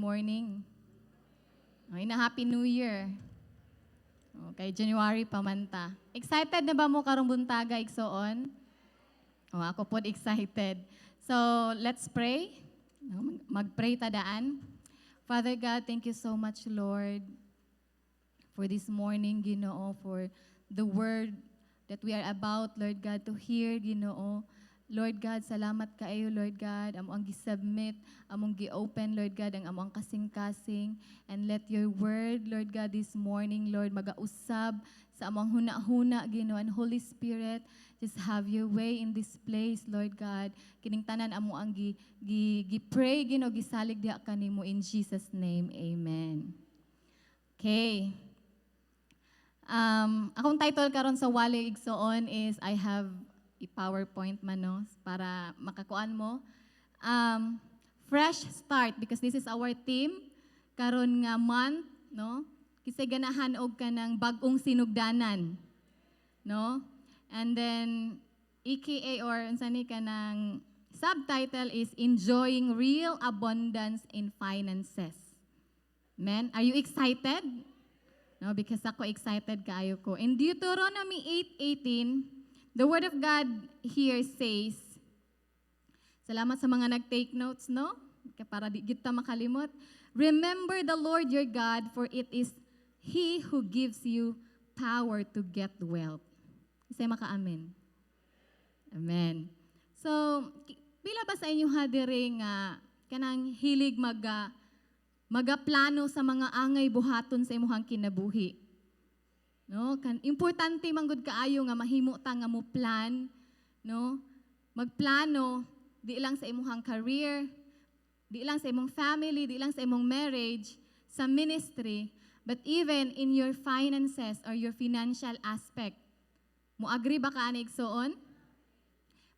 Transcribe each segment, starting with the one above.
Morning. Okay na, Happy New Year. Okay, January pa man ta. Excited na ba mo karong buntaga, igsoon? Oh, ako pod excited. So, let's pray. No, mag-pray ta daan. Father God, thank you so much, Lord, for this morning, Ginoo, for the word that we are about, Lord God, to hear, Ginoo. Lord God, salamat kaayo, Lord God. Amo ang gi-submit, among gi-open, Lord God, ang among kasing-kasing. And let your word, Lord God, this morning, Lord, magausab sa among huna-huna, Ginoo. And Holy Spirit, just have your way in this place, Lord God. Kining tanan amo ang gi-pray, Ginoo, gisalig diha kanimo in Jesus' name. Amen. Okay. Akong title karon sa wali, igsoon, is I have i-PowerPoint man, no, para makakuan mo. Fresh start, because this is our theme karon nga month, no? Kinsay ganahan og kanang bag-ong sinugdanan, no? And then AKA or unsa ni kanang subtitle is "Enjoying Real Abundance in Finances." Men, are you excited? No, because ako, excited kaayo ko. In Deuteronomy 8:18, the word of God here says, salamat sa mga nag-take notes, no? Para di kita makalimot. "Remember the Lord your God, for it is He who gives you power to get wealth." Kasi maka-amen. Amen. So, pila ba sa inyo ha diri nga kanang hilig magaplano sa mga angay buhaton sa imuhang kinabuhi? No? Kan importante man gud kaayo nga mahimo ta nga mo plan, no? Magplano di lang sa imuhang career, di lang sa imong family, di lang sa imong marriage, sa ministry, but even in your finances or your financial aspect. Mo agree ba ka ani, igsoon?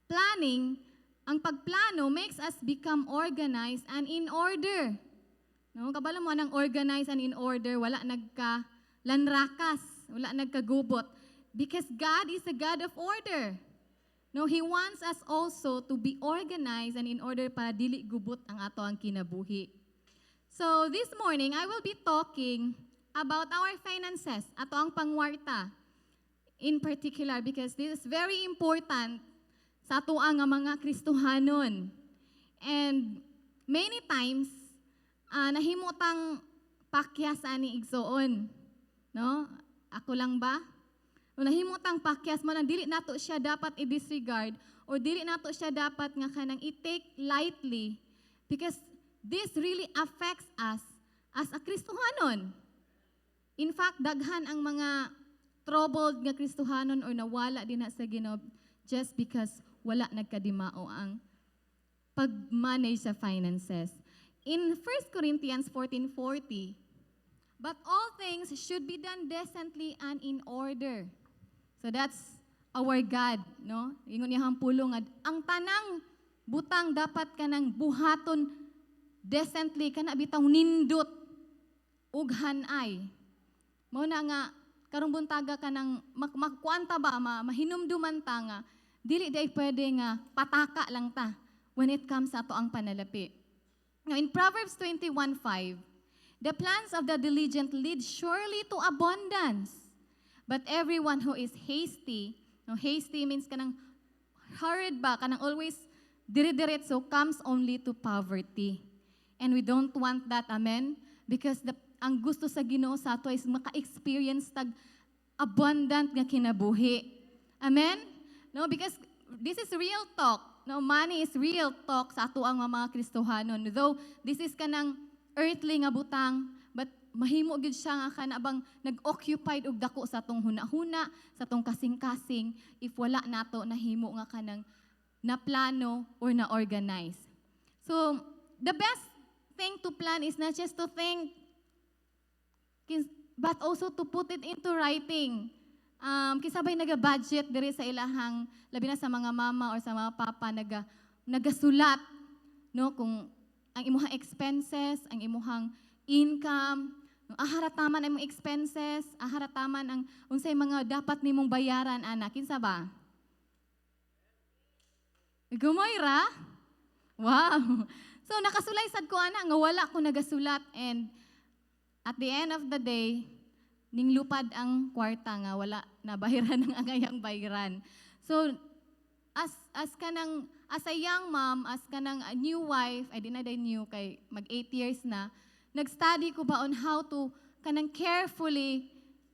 Planning, ang pagplano makes us become organized and in order. No, kabalo mo nang organized and in order, wala nagka lanrakas, wala nagkagubot, because God is a God of order. No, He wants us also to be organized and in order para dili gubot ang ato ang kinabuhi. So this morning, I will be talking about our finances, ato ang pangwarta in particular, because this is very important sa ato ang mga Kristohanon. And many times, nahimutang pakyas ani, igsoon. No? Ako lang ba? O nahimutang pakyas mo lang, dili nato siya dapat i-disregard or dili nato siya dapat nga kanang i-take lightly, because this really affects us as a Kristohanon. In fact, daghan ang mga troubled nga Kristohanon or nawala din na sa Ginoo just because wala nagkadimao ang pag-manage sa finances. In 1 Corinthians 14:40, "But all things should be done decently and in order." So that's our God, no? Ingon niya ang pulong nga ang tanang butang dapat kanang buhaton decently, kana bitaw nindot ug hanay. Mao na nga karong buntaga kanang makuan ta ba, mahinumduman ta nga dili day pwede nga pataka lang ta when it comes sa ato ang panalapi. Now in Proverbs 21:5, "The plans of the diligent lead surely to abundance. But everyone who is hasty," no, hasty means kanang hurried ba, kanang always dire-diretso, "comes only to poverty." And we don't want that, amen? Because ang gusto sa Ginoo sa ato is maka-experience tag abundant nga kinabuhi. Amen? No, because this is real talk. No, money is real talk sa ato ang mga Kristohanon. Though this is kanang earthly nga butang, but mahimo gyud siya nga kana bang nag-occupied og dako sa atong huna-huna, sa atong kasing-kasing, if wala nato nahimo nga kanang na plano or na organize. So, the best thing to plan is not just to think, but also to put it into writing. Kinsa bay naga-budget diri sa ilahang, labi na sa mga mama or sa mga papa, nagasulat, no, kung ang imuhang expenses, ang imuhang income, ahara taman ang imong expenses, ahara taman ang unsay mga dapat nimong bayaran ana, kinsa ba? Gamay ra? Wow. So nakasulay sad ko ana nga wala ko nagasulat and at the end of the day, ninglupad ang kwarta nga wala na bahiran ang angayang bahiran. So as kanang as a young mom, as kanang a new wife, ay di na day new kay mag 8 years na, nag-study ko ba on how to kanang carefully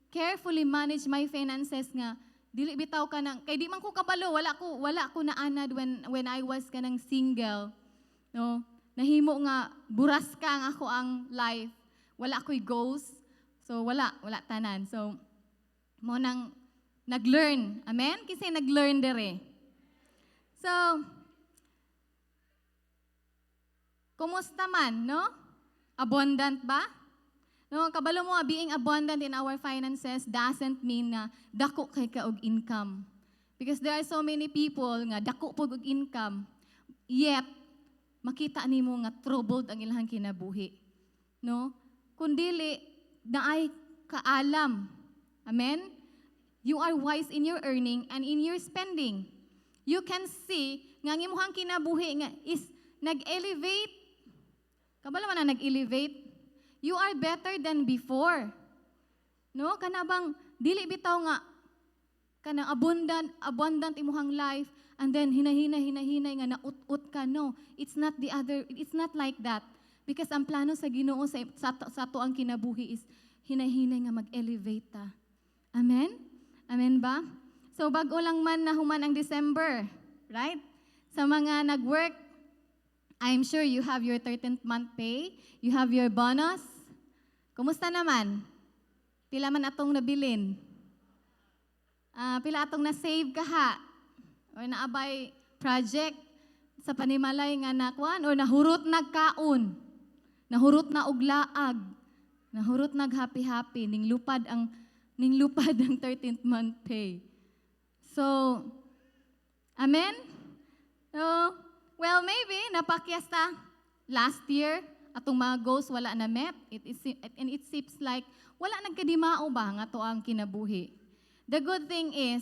carefully manage my finances nga dili bitaw kanang kay di man ko kabalo, wala ko naanad when I was kanang single, no? Nahimo nga buraska ang ako ang life, wala ko'y goals, so wala wala tanan. So mao nang nag-learn. Amen? Kasi nag-learn dere. So kumusta man, no? Abundant ba? No, kabalo mo, being abundant in our finances doesn't mean na dako kay ka og income. Because there are so many people nga dako pud og income, yet makita nimo nga troubled ang ilang kinabuhi. No? Kung dili naay kaalam. Amen? You are wise in your earning and in your spending. You can see nga ang imuhang kinabuhi nga is nag-elevate. Kabalo man na nag-elevate? You are better than before. No? Kana bang dili bitaw nga kanang abundant abundant imuhang life and then hinahina hinahinay nga naut-ut ka, no? It's not like that. Because ang plano sa Ginoo sa ato ang kinabuhi is hinahinay nga mag-elevate ta. Amen? Amen ba? So bag-o lang man na human ang December, right? Sa mga nag-work, I'm sure you have your 13th month pay, you have your bonus. Kumusta naman? Pila man atong nabilin? Ah, pila atong na-save kaha? Or naabay project sa panimalay nga nakuan or nahurot nagkaon? Nahurot na og laag. Nahurot nag happy happy ning lupad ang 13th month pay. So, amen? So, well, maybe napakyas ta last year atong mga goals wala na met. It is and it seems like wala nagkadimao ba nga to ang kinabuhi. The good thing is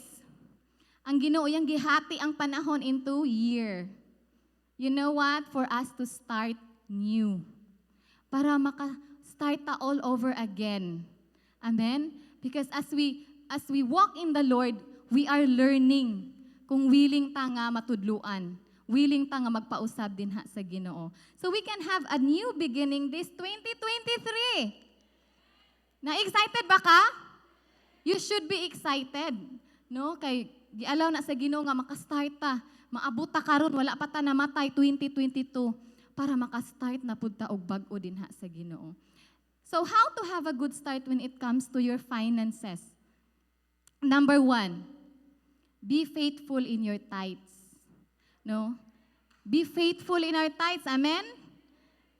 ang Ginoo yang gihati ang panahon into year. You know what? For us to start new. Para maka-start ta all over again. Amen? Because as we walk in the Lord, we are learning kung willing ta nga matudluan. Willing ta nga magpausab dinha sa Ginoo. So we can have a new beginning this 2023. Na excited ba ka? You should be excited. No? Kay gialaw na sa Ginoo nga makastart ta. Maabot ta karon, wala pa ta namatay 2022 para makastart na pud ta og bag-o dinha sa Ginoo. So how to have a good start when it comes to your finances? Number one, be faithful in your tithes. No? Be faithful in our tithes. Amen?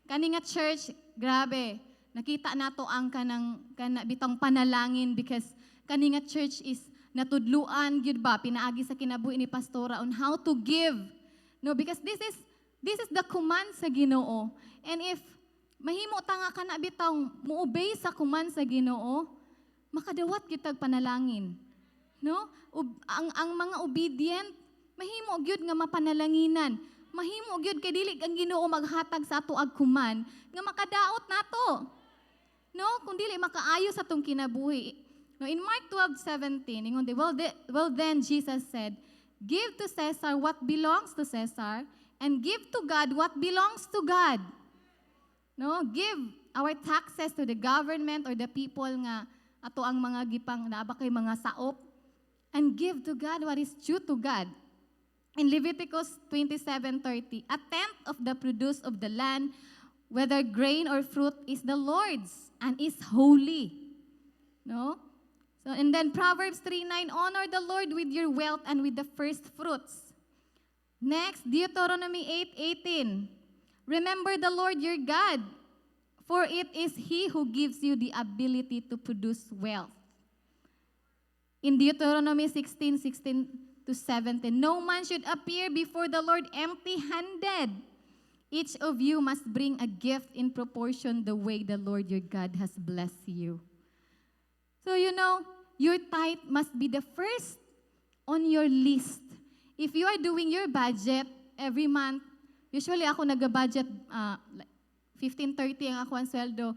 Kani nga church, grabe. Nakita nato ang kanang kana bitong panalangin because kani nga church is natudluan gyud ba pinaagi sa kinabuhi ni pastora on how to give. No, because this is the command sa Ginoo. And if mahimo ta nga kana bitaw mo-obey sa command sa Ginoo, makadawat kitag panalangin. No? Ang mga obedient mahimo gyud nga mapanalanginan. Mahimo gyud kay dili ang Ginoo maghatag sa ato ag command nga makadaot nato. No, kung dili makaayo sa atong kinabuhi. No, in Mark 12:17, ingon di, well then Jesus said, "Give to Caesar what belongs to Caesar and give to God what belongs to God." No, give our taxes to the government or the people nga ato ang mga gipang naa ba kay mga saop and give to God what is due to God. In Leviticus 27:30, "A tenth of the produce of the land, whether grain or fruit, is the Lord's and is holy." No? So, and then Proverbs 3:9, "Honor the Lord with your wealth and with the first fruits." Next, Deuteronomy 8:18, "Remember the Lord your God, for it is He who gives you the ability to produce wealth." In Deuteronomy 16:16 to 17, "No man should appear before the Lord empty-handed. Each of you must bring a gift in proportion the way the Lord your God has blessed you." So your tithe must be the first on your list. If you are doing your budget every month, Usually ako nag-budget like 15:30 ang ako ang sweldo.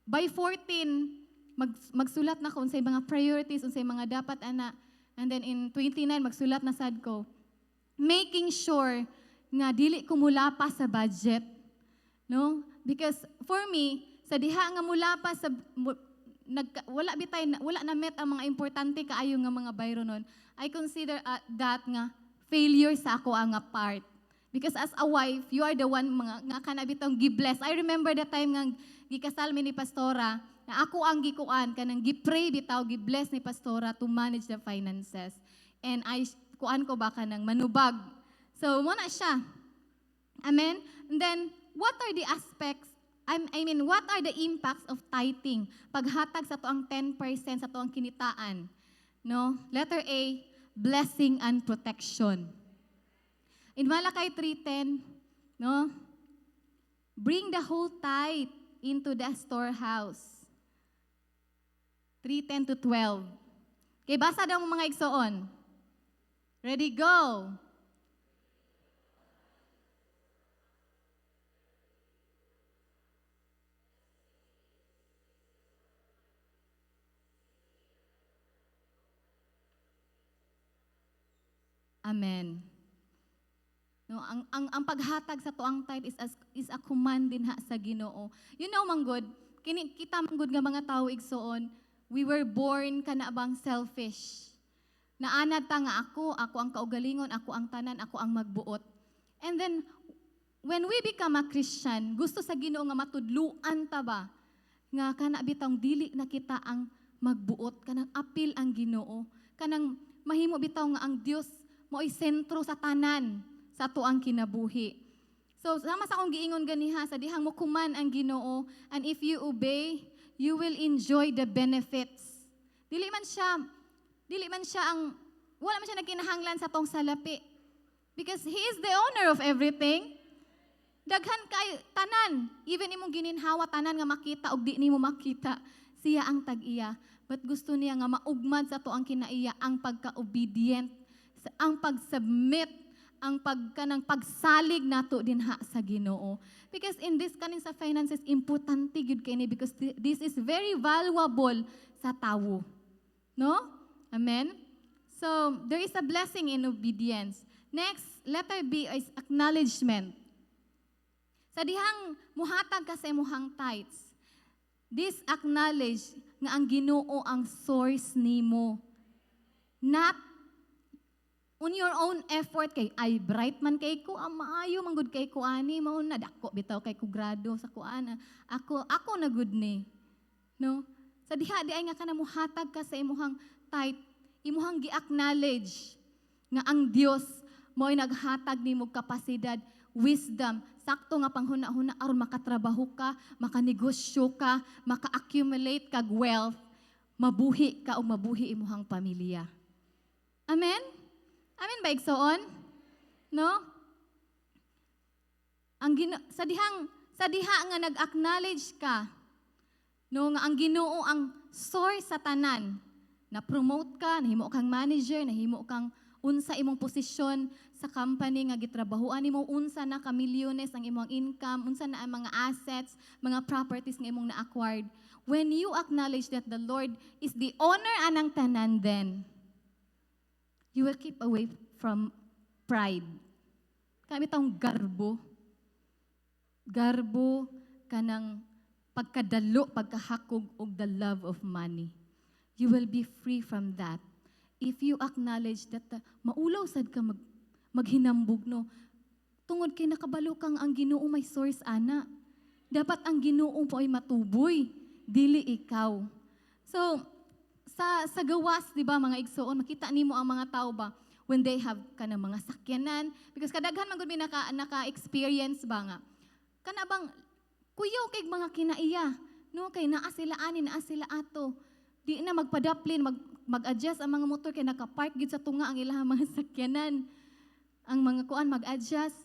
By 14 magsulat na ko unsay mga priorities, unsay mga dapat ana. And then in 29 magsulat na sad ko. Making sure nga dili ko mulapas sa budget. No? Because for me, sa diha nga mulapas sa wala bitay wala na met ang mga importante kaayo nga mga bayronon, I consider that nga failure sa ako ang nga part. Because as a wife, you are the one mga nga kana bitong gi-bless. I remember the time nga gikasal mi ni pastora, na ako ang gikuan kanang gi-pray bitaw, gi-bless ni pastora to manage the finances. And I kuan ko ba kanang manubag. So mo na siya. Amen? And then, what are the aspects, I mean, what are the impacts of tithing? Paghatag sa atoang 10% sa atoang kinitaan. No? Letter A, blessing and protection. In Malachi 3:10, no? Bring the whole tithe into the storehouse. 3:10 to 12. Okay, basa daw mo, mga igsoon. Ready, go. Amen. No, ang paghatag sa atoang tithe is a command dinha sa Ginoo. Manggod, kini kita manggod nga mga tawo, igsoon, we were born kana bang selfish. Naanad ta nga ako, ako ang kaugalingon, ako ang tanan, ako ang magbuot. And then when we become a Christian, gusto sa Ginoo nga matudluan ta ba nga kana bitawng dili na kita ang magbuot, kanang apil ang Ginoo, kanang mahimo bitaw nga ang Dios mo'y sentro sa tanan sa atoang kinabuhi. So, sama sa akong giingon ganiha, sa dihang mo command ang Ginoo, and if you obey, you will enjoy the benefits. Dili man siya ang, wala man siya nagkinahanglan sa atong salapi. Because He is the owner of everything. Daghan kay tanan, even imong gininhawa tanan nga makita og di nimo makita, siya ang tag-iya. But gusto niya nga maugmad sa atoang kinaiya ang pagka-obedient, ang pag-submit, ang pagkanang pagsalig nato dinha sa Ginoo. Because in this kaning sa finances, importante gyud kay ni because this is very valuable sa tawo. No? Amen? So, there is a blessing in obedience. Next, letter B is acknowledgement. Sa dihang muhatag ka sa imuhang tithes, this acknowledge nga ang Ginoo ang source nimo. Not on your own effort kay ay bright man kay ko, ang maayo man gud kay ko ani, mao na dako bitaw kay ko grado sa kuan, ako na gud ni, no? Sa diha di ay nga kana muhatag ka sa imuhang tithe, imuhang gi-acknowledge nga ang Dios mo'y naghatag nimo kapasidad, wisdom, sakto nga panghuna-huna aron makatrabaho ka, makanegosyo ka, maka-accumulate kag wealth, mabuhi ka o mabuhi imuhang pamilya. Amen? Amen ba, igsoon? No? Ang sa diha nga nag-acknowledge ka, no, nga ang Ginoo ang source sa tanan. Na promote ka, nahimo kang manager, nahimo kang unsa imong posisyon sa company nga gitrabahuan nimo, unsa na ka milyones ang imong income, unsa na ang mga assets, mga properties nga imong na-acquired. When you acknowledge that the Lord is the owner anang tanan, then you will keep away from pride. Kami tong garbo. Garbo kanang pagkadalo, pagkahakog og the love of money. You will be free from that. If you acknowledge that maulaw sad ka maghinambog, no, tungod kay nakabalo kang ang Ginoo may source ana. Dapat ang Ginoo po ay matuboy, dili ikaw. So, sa gawas, di ba, mga igsoon, makita nimo ang mga tao ba when they have kanang mga sakyanan, because kadaghan man gud mi naka-experience ba nga kana bang kuyaw kay mga kinaiya, no, kay naa sila ani, naa sila ato, di na magpadaplin, mag-adjust ang mga motor kay naka-park gid sa tunga ang ilahang mga sakyanan, ang mga kuan mag-adjust.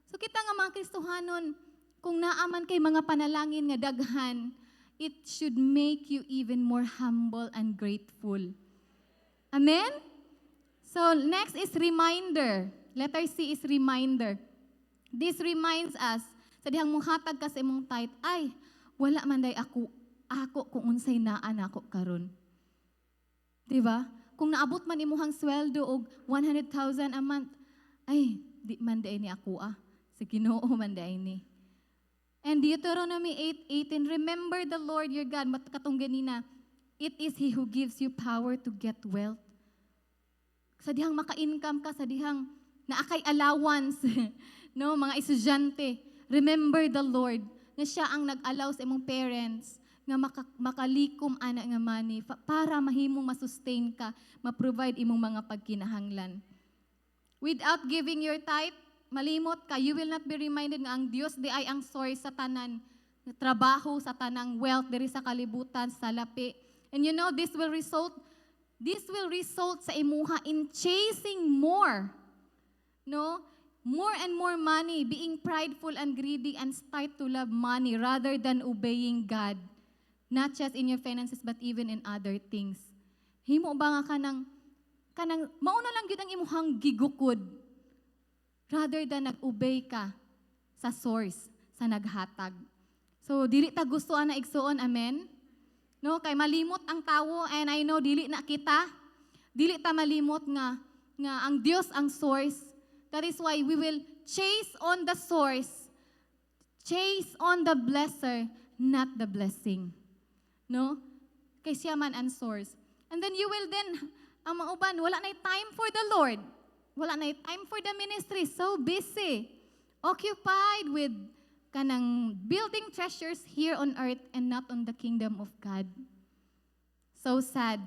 So kita nga mga Kristohanon, kung naa man kay mga panalangin nga daghan, it should make you even more humble and grateful. Amen? So next is reminder. Letter C is reminder. This reminds us, sa dihang muhatag ka sa imong tithe, ay, wala man diay ako, ako kung unsay naa nako karon. Di ba? Kung naabot man imuhang sweldo og 100,000 a month, ay, di man diay ni ako ah. Sa Ginoo man diay ni. And Deuteronomy 8:18, "Remember the Lord your God," katong ganina, "it is He who gives you power to get wealth." Sa dihang maka-income ka, sa dihang naa kay allowance, no, mga estudyante, remember the Lord, nga siya ang nag-allow sa imong parents nga makalikom ana nga money para mahimong masustain ka, ma-provide imong mga pagkinahanglan. Without giving your tithe, malimot ka, you will not be reminded nga ang Dios diay ang source sa tanan trabaho, sa tanang wealth diri sa kalibutan, sa lapi. And this will result sa imuha in chasing more. No? More and more money, being prideful and greedy, and start to love money rather than obeying God. Not just in your finances but even in other things. Himo ba nga kanang mauna lang gyud ang imuhang gigukod rather than nag-obey ka sa source, sa naghatag? So dili ta gusto ana, igsuon, amen? No, kay malimot ang tawo, and I know dili na kita. Dili ta malimot nga ang Dios ang source. That is why we will chase on the source. Chase on the blesser, not the blessing. No? Kay siya man ang source. And then you will then, ang mga uban, wala na time for the Lord. Wala na time for the ministry. So busy. Occupied with kanang building treasures here on earth and not on the kingdom of God. So sad.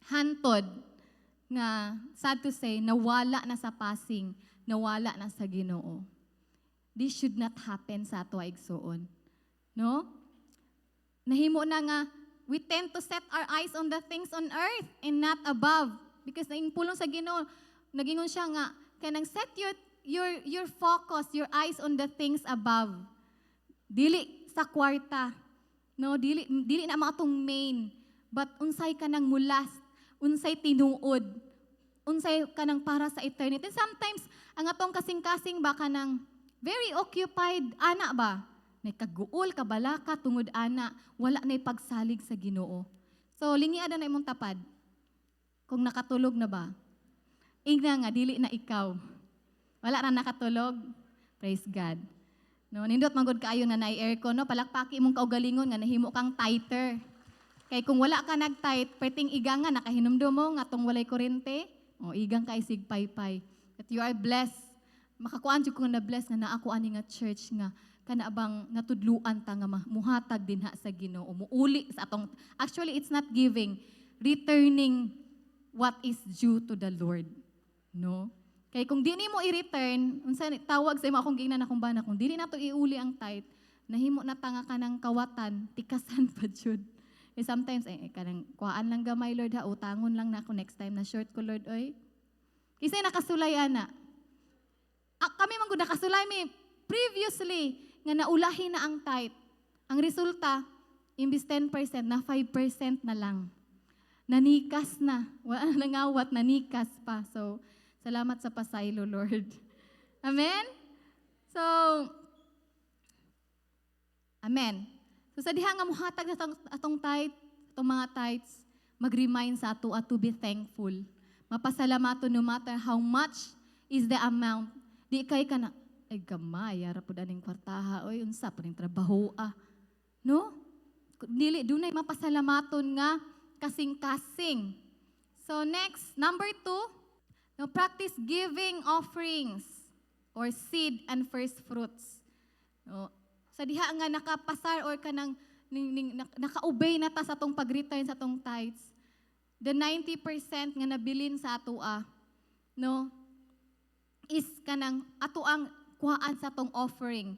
Hantod nga, sad to say, nawala na sa passing, nawala na sa Ginoo. This should not happen sa ato, igsuon. No? Nahimo na nga we tend to set our eyes on the things on earth and not above. Because naing pulong sa Ginoo, nagingon siya nga kanang set your focus, your eyes on the things above. Dili sa kwarta. No, dili na mga atong main, but unsay kanang mulast, unsay tinuod, unsay kanang para sa eternity. And sometimes ang atong kasing-kasing ba kanang very occupied ana ba? Nakaguol kabalaka tungod ana, wala na pagsalig sa Ginoo. So lingia na imong tapad. Kung nakatulog na ba? Ingna nga dili na ikaw. Wala ra nakatulog. Praise God. No, nindot man gud kaayo nga naay aircon, no? Palakpaki imong kaugalingon nga nahimo kang tither. Kay kung wala ka nag-tithe, perting igang nga nakahinumdum mo nga tong walay kuryente, o igang kay sig paypay. That you are blessed. Makakuan jud ko na bless nga naa ko ani nga church nga kana bang natudluan ta nga muhatag dinha sa Ginoo, muuli sa atong, actually it's not giving, returning what is due to the Lord. No? Kay kung di nimo i-return, unsa ni tawag sa imo akong giingnan akong bana, kung dili nato iuli ang tithe, nahimo na ta nga kanang kawatan, tikasan pa jud. Eh, sometimes eh, kanang kuhaan lang gamay, Lord, ha, utangon lang na ako next time na short ko, Lord, oy. Kisay nakasulay ana? Ah, kami man gud nakasulay mi previously nga naulahi na ang tithe. Ang resulta, imbis 10% na 5% na lang. Nanikas na. Wala na nangawat, nanikas pa. So, salamat sa pasaylo, Lord. Amen? So, amen. So, sa diha nga muhatag na atong tithe, atong mga tithes, mag-remind sa ato at to be thankful. Mapasalamato no matter how much is the amount. Di kay ka na, ay gamay, ara pud aning kwartaha, oy, unsa pa ning trabaho ah. No? Dili, dunay mapasalamaton nga kasing-kasing. So next, number 2, no, practice giving offerings or seed and first fruits. No, sa diha nga nakapasar or kanang naka-obey na ta sa atong pag-return sa atong tithes, the 90% nga nabilin sa atoa, no, is kanang ato ang kuhaan sa atong offering.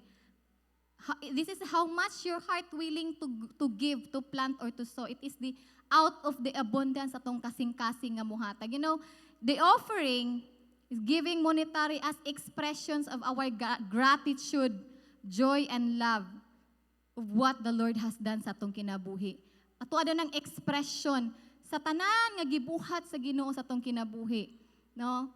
This is how much your heart willing to give, to plant or to sow. It is the out of the abundance atong kasing-kasing nga muhatag. The offering is giving monetary as expressions of our gratitude, joy, and love of what the Lord has done sa atong kinabuhi. Ato ada ng expression sa tanan nga gibuhat sa Ginoo sa atong kinabuhi. No?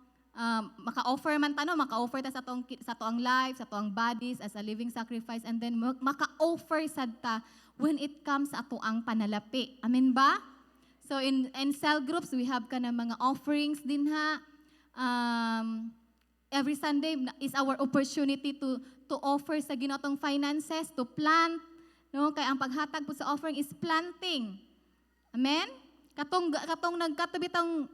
Maka-offer man ta, no, maka-offer ta sa atoang life, sa atoang bodies as a living sacrifice, and then maka-offer sad ta when it comes sa atoang panalapi. Amen ba? So in cell groups we have kana mga offerings dinha. Every Sunday is our opportunity to offer sa Ginoo atong finances, to plant, no? Kay ang paghatag po sa offering is planting. Amen? Katong nagkato bitang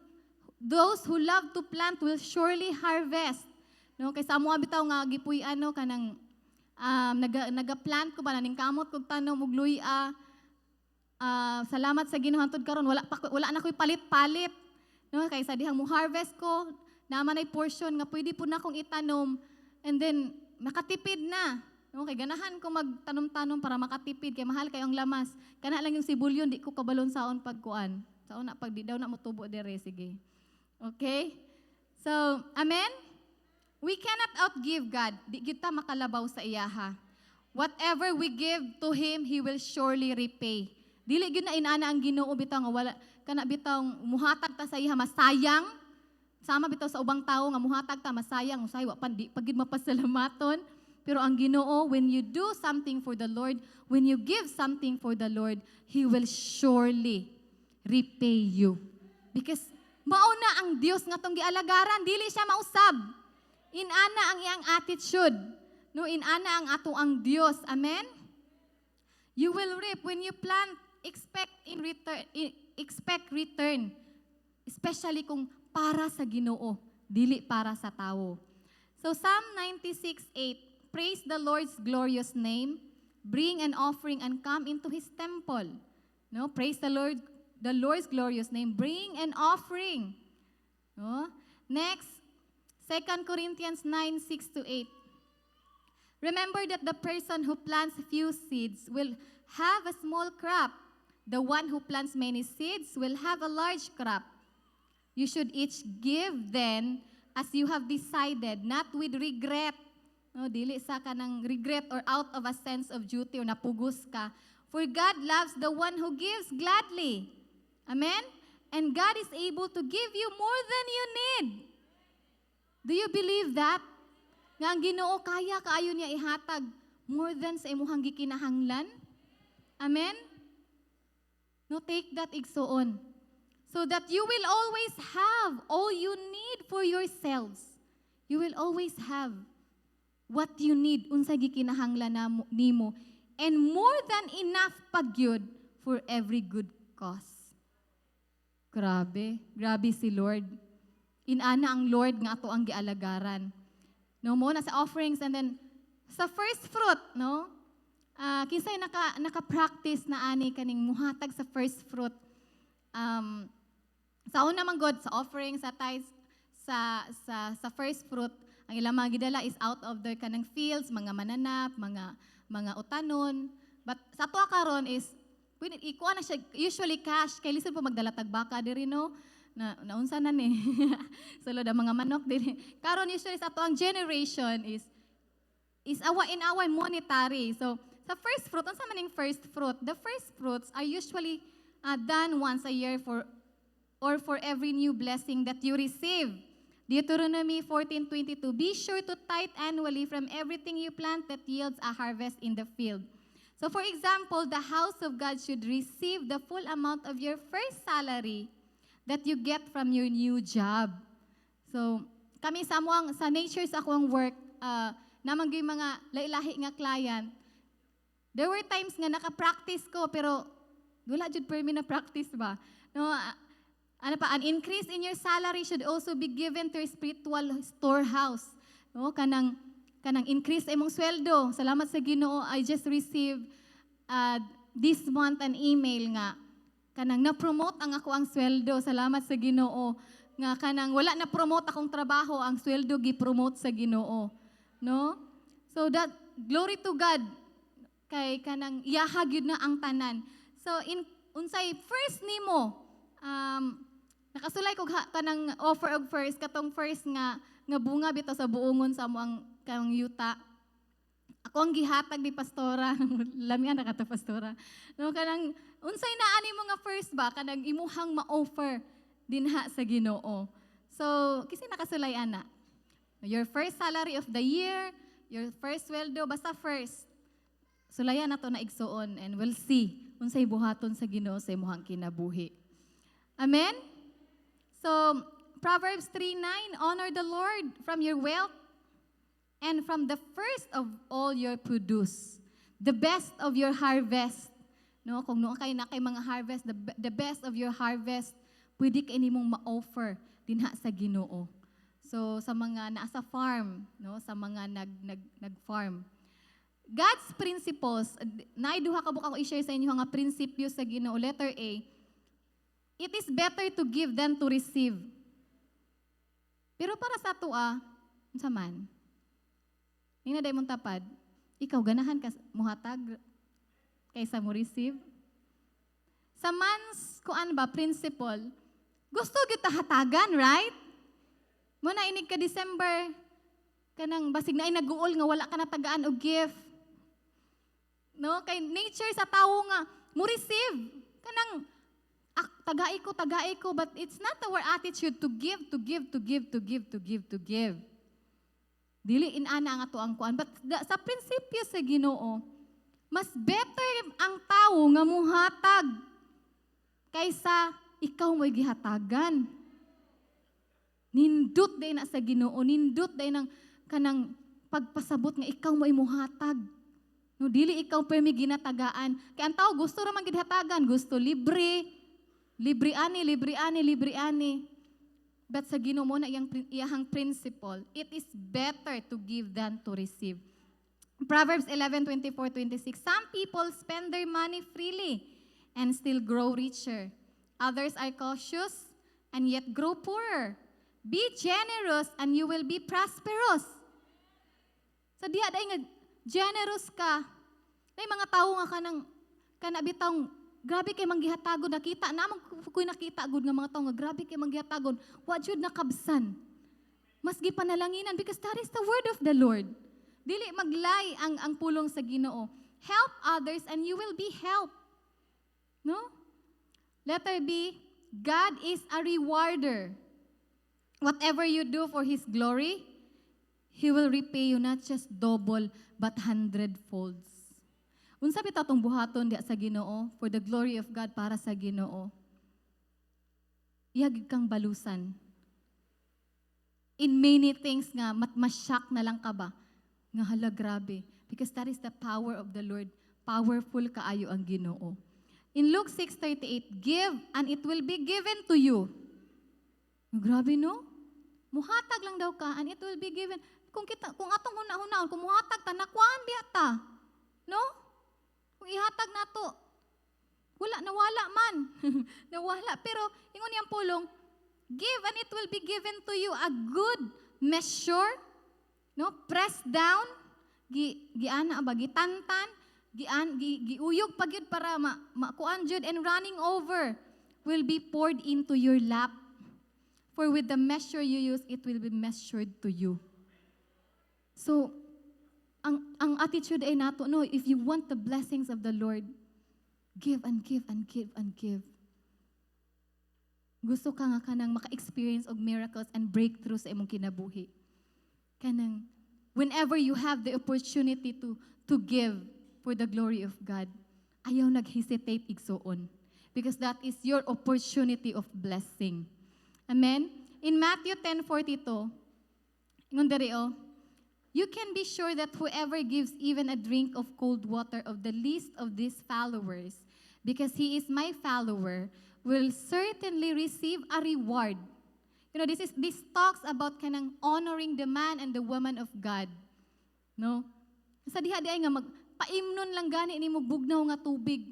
those who love to plant will surely harvest. No, kay sa amo bitaw nga gipuy-an, no, kanang naga-plant ko ba, naning kamot kog tanom og luya. Salamat sa Ginoo, hantod karon wala pa, wala na ko'y palit-palit. No, kay sa dihang mo harvest ko, naman ay portion nga pwede po na akong itanom and then makatipid na. No, kay ganahan ko magtanom-tanom para makatipid kay mahal kayo ang lamas. Kana lang yung sibulyon, di ko kabalon saon pagkuan. Saon na pag di daw na motubo dire, sige. Okay? So, amen? We cannot outgive God. Di kita makalabaw sa iyaha. Whatever we give to Him, He will surely repay. Dili gyud na inana ang Ginoo bitaw nga wala kana bitaw muhatag ta sa iya masayang. Sama bitaw sa ubang tawo nga muhatag ta masayang, usay wa pa di pa gyud mapasalamaton. Pero ang Ginoo, when you do something for the Lord, when you give something for the Lord, He will surely repay you. Because mao na ang Dios nga atong gialagaran, dili siya mausab. Inana ang iyang attitude. No, inana ang ato ang Dios. Amen? You will reap when you plant, expect in return, expect return. Especially kung para sa Ginoo, dili para sa tawo. So Psalm 96:8, "Praise the Lord's glorious name, bring an offering and come into his temple." No, praise the Lord, the Lord's glorious name, bring an offering. No? Next, 2 Corinthians 9:6 to 8. "Remember that the person who plants few seeds will have a small crop. The one who plants many seeds will have a large crop. You should each give then as you have decided, not with regret." No, dili sa kanang regret or out of a sense of duty or napugos ka. "For God loves the one who gives gladly." Amen? "And God is able to give you more than you need." Do you believe that? Nga ang Ginoo kaya kaayo niya ihatag more than sa imuhang gikinahanglan? Amen? No, take that, igsuon. "So that you will always have all you need for yourselves." You will always have what you need, unsa gikinahanglan na nimo, and more than enough pagyud for every good cause. Grabe, grabe si Lord. Inana ang Lord nga ato ang gialagaran. No, mo na sa offerings and then sa first fruit, no? Kinsay naka-practice na ani kaning muhatag sa first fruit? Sa una man god sa offering, sa tithes, sa first fruit, ang ilang mga gidala is out of their kanang fields, mga mananap, mga utanon. But sa ato karon is pwede ikuha na siya usually cash kay lisod po magdala tag baka diri, no, na naunsa na ni sulod ang mga manok diri. Karon usually sa ato ang generation is awa in our monetary. So sa first fruit, unsa man ning first fruit? The first fruits are usually done once a year for or for every new blessing that you receive. Deuteronomy 14:22, "Be sure to tithe annually from everything you plant that yields a harvest in the field." So for example, the house of God should receive the full amount of your first salary that you get from your new job. So, kami sa amuang sa nature sa akong work, namang gyud mga lahi-lahi nga client. There were times nga naka-practice ko pero wala jud permi na practice ba. No, ano pa, an increase in your salary should also be given to your spiritual storehouse. No, kanang increase sa imong sweldo. Salamat sa Ginoo, I just received this month an email nga kanang na-promote ang ako ang sweldo. Salamat sa Ginoo nga kanang wala na promote akong trabaho, ang sweldo gi-promote sa Ginoo. No? So that glory to God kay kanang iyaha gyud na ang tanan. So in unsay first nimo, nakasulay kog kanang offer og first, katong first nga bunga bitaw sa buongon sa amo ang kanang yuta. Ako ang gihatag ni pastora. Lamian na kato, pastora. No, kanang unsay naa nimo nga first ba kanang imuhang ma-offer dinha sa Ginoo. So, kinsay nakasulay ana? Your first salary of the year, your first sweldo, basta first. Sulayan na to na, igsuon, and we'll see unsay buhaton sa Ginoo sa imong kinabuhi. Amen? So, Proverbs 3:9, "Honor the Lord from your wealth and from the first of all your produce, the best of your harvest." No, kung naa kay na kay mga harvest, the best of your harvest, pwede kay nimong ma-offer dinha sa Ginoo. So sa mga naa sa farm, no, sa mga nag nag-farm. God's principles, naay duha ka book ako i-share sa inyo nga prinsipyo sa Ginoo. Letter A, it is better to give than to receive. Pero para sa atoa, unsa man? Nina day mong tapad, ikaw, ganahan ka muhatag kaysa mo receive? Sa man's kuan ba principle, gusto gyud ta hatagan, right? Mo na inig ka December, kanang basig naay naguol nga wala ka natagaan og gift. No, kay nature sa tawo nga mo receive. Kanang ak, tagai ko, but it's not our attitude to give, to give, to give, to give, to give, to give. Dili inana ang ato ang kuan, but sa prinsipyo sa Ginoo, mas better ang tawo nga muhatag kaysa ikaw mo'y gihatagan. Nindot day na sa Ginoo, nindot day ng kanang pagpasabot nga ikaw mo'y muhatag. No, dili ikaw permi ginatagaan. Kay ang tao gusto ra man gid hatagan, gusto libre. Libre ani, libre ani, libre ani. But sa Ginoo mo na iyahang principle, it is better to give than to receive. Proverbs 11, 24, 26. "Some people spend their money freely and still grow richer. Others are cautious and yet grow poorer. Be generous and you will be prosperous." Sa diha dai nga generous ka, may mga tawo nga kanang kana bitawng grabe kay manggihatagon, nakita na man ko'y nakita gud nga mga tawo nga grabe kay manggihatagon, wa jud nakabsan. Mas gipanalanginan because that is the word of the Lord. Dili maglay ang pulong sa Ginoo. Help others and you will be helped. No? Letter B, God is a rewarder. Whatever you do for His glory, He will repay you not just double, but hundred folds. Unsa bitaw atong buhaton diha sa Ginoo for the glory of God, para sa Ginoo? Iya gid kang balusan. In many things nga mat ma-shock na lang ka ba? Nga hala, grabe, because that is the power of the Lord. Powerful kaayo ang Ginoo. In Luke 6:38, "Give and it will be given to you." Grabe, no? Muhatag lang daw ka and it will be given. Kung atong huna-hunaon, kung muhatag ta, nakuhaan biya ta. No? Kung ihatag nato, wala, nawala man. Nawala. Pero, ingon niyang pulong, "Give and it will be given to you, a good measure," no? "Pressed down," gi giana ba, gitantan, gian, giuyog pa gyud para makuan jud, "and running over will be poured into your lap. For with the measure you use, it will be measured to you." So, ang attitude ay nato, no, if you want the blessings of the Lord, give and give and give and give. Gusto ka nga kanang maka-experience og miracles and breakthrough sa imong kinabuhi. Kanang whenever you have the opportunity to give for the glory of God, ayaw nag-hesitate, igsuon. Because that is your opportunity of blessing. Amen? In Matthew 10:42, ingon diri oh, "You can be sure that whoever gives even a drink of cold water of the least of these followers, because he is my follower, will certainly receive a reward." This talks about kanang honoring the man and the woman of God. No? Sa diha di ay nga mag paimnon lang gani nimo bugnaw nga tubig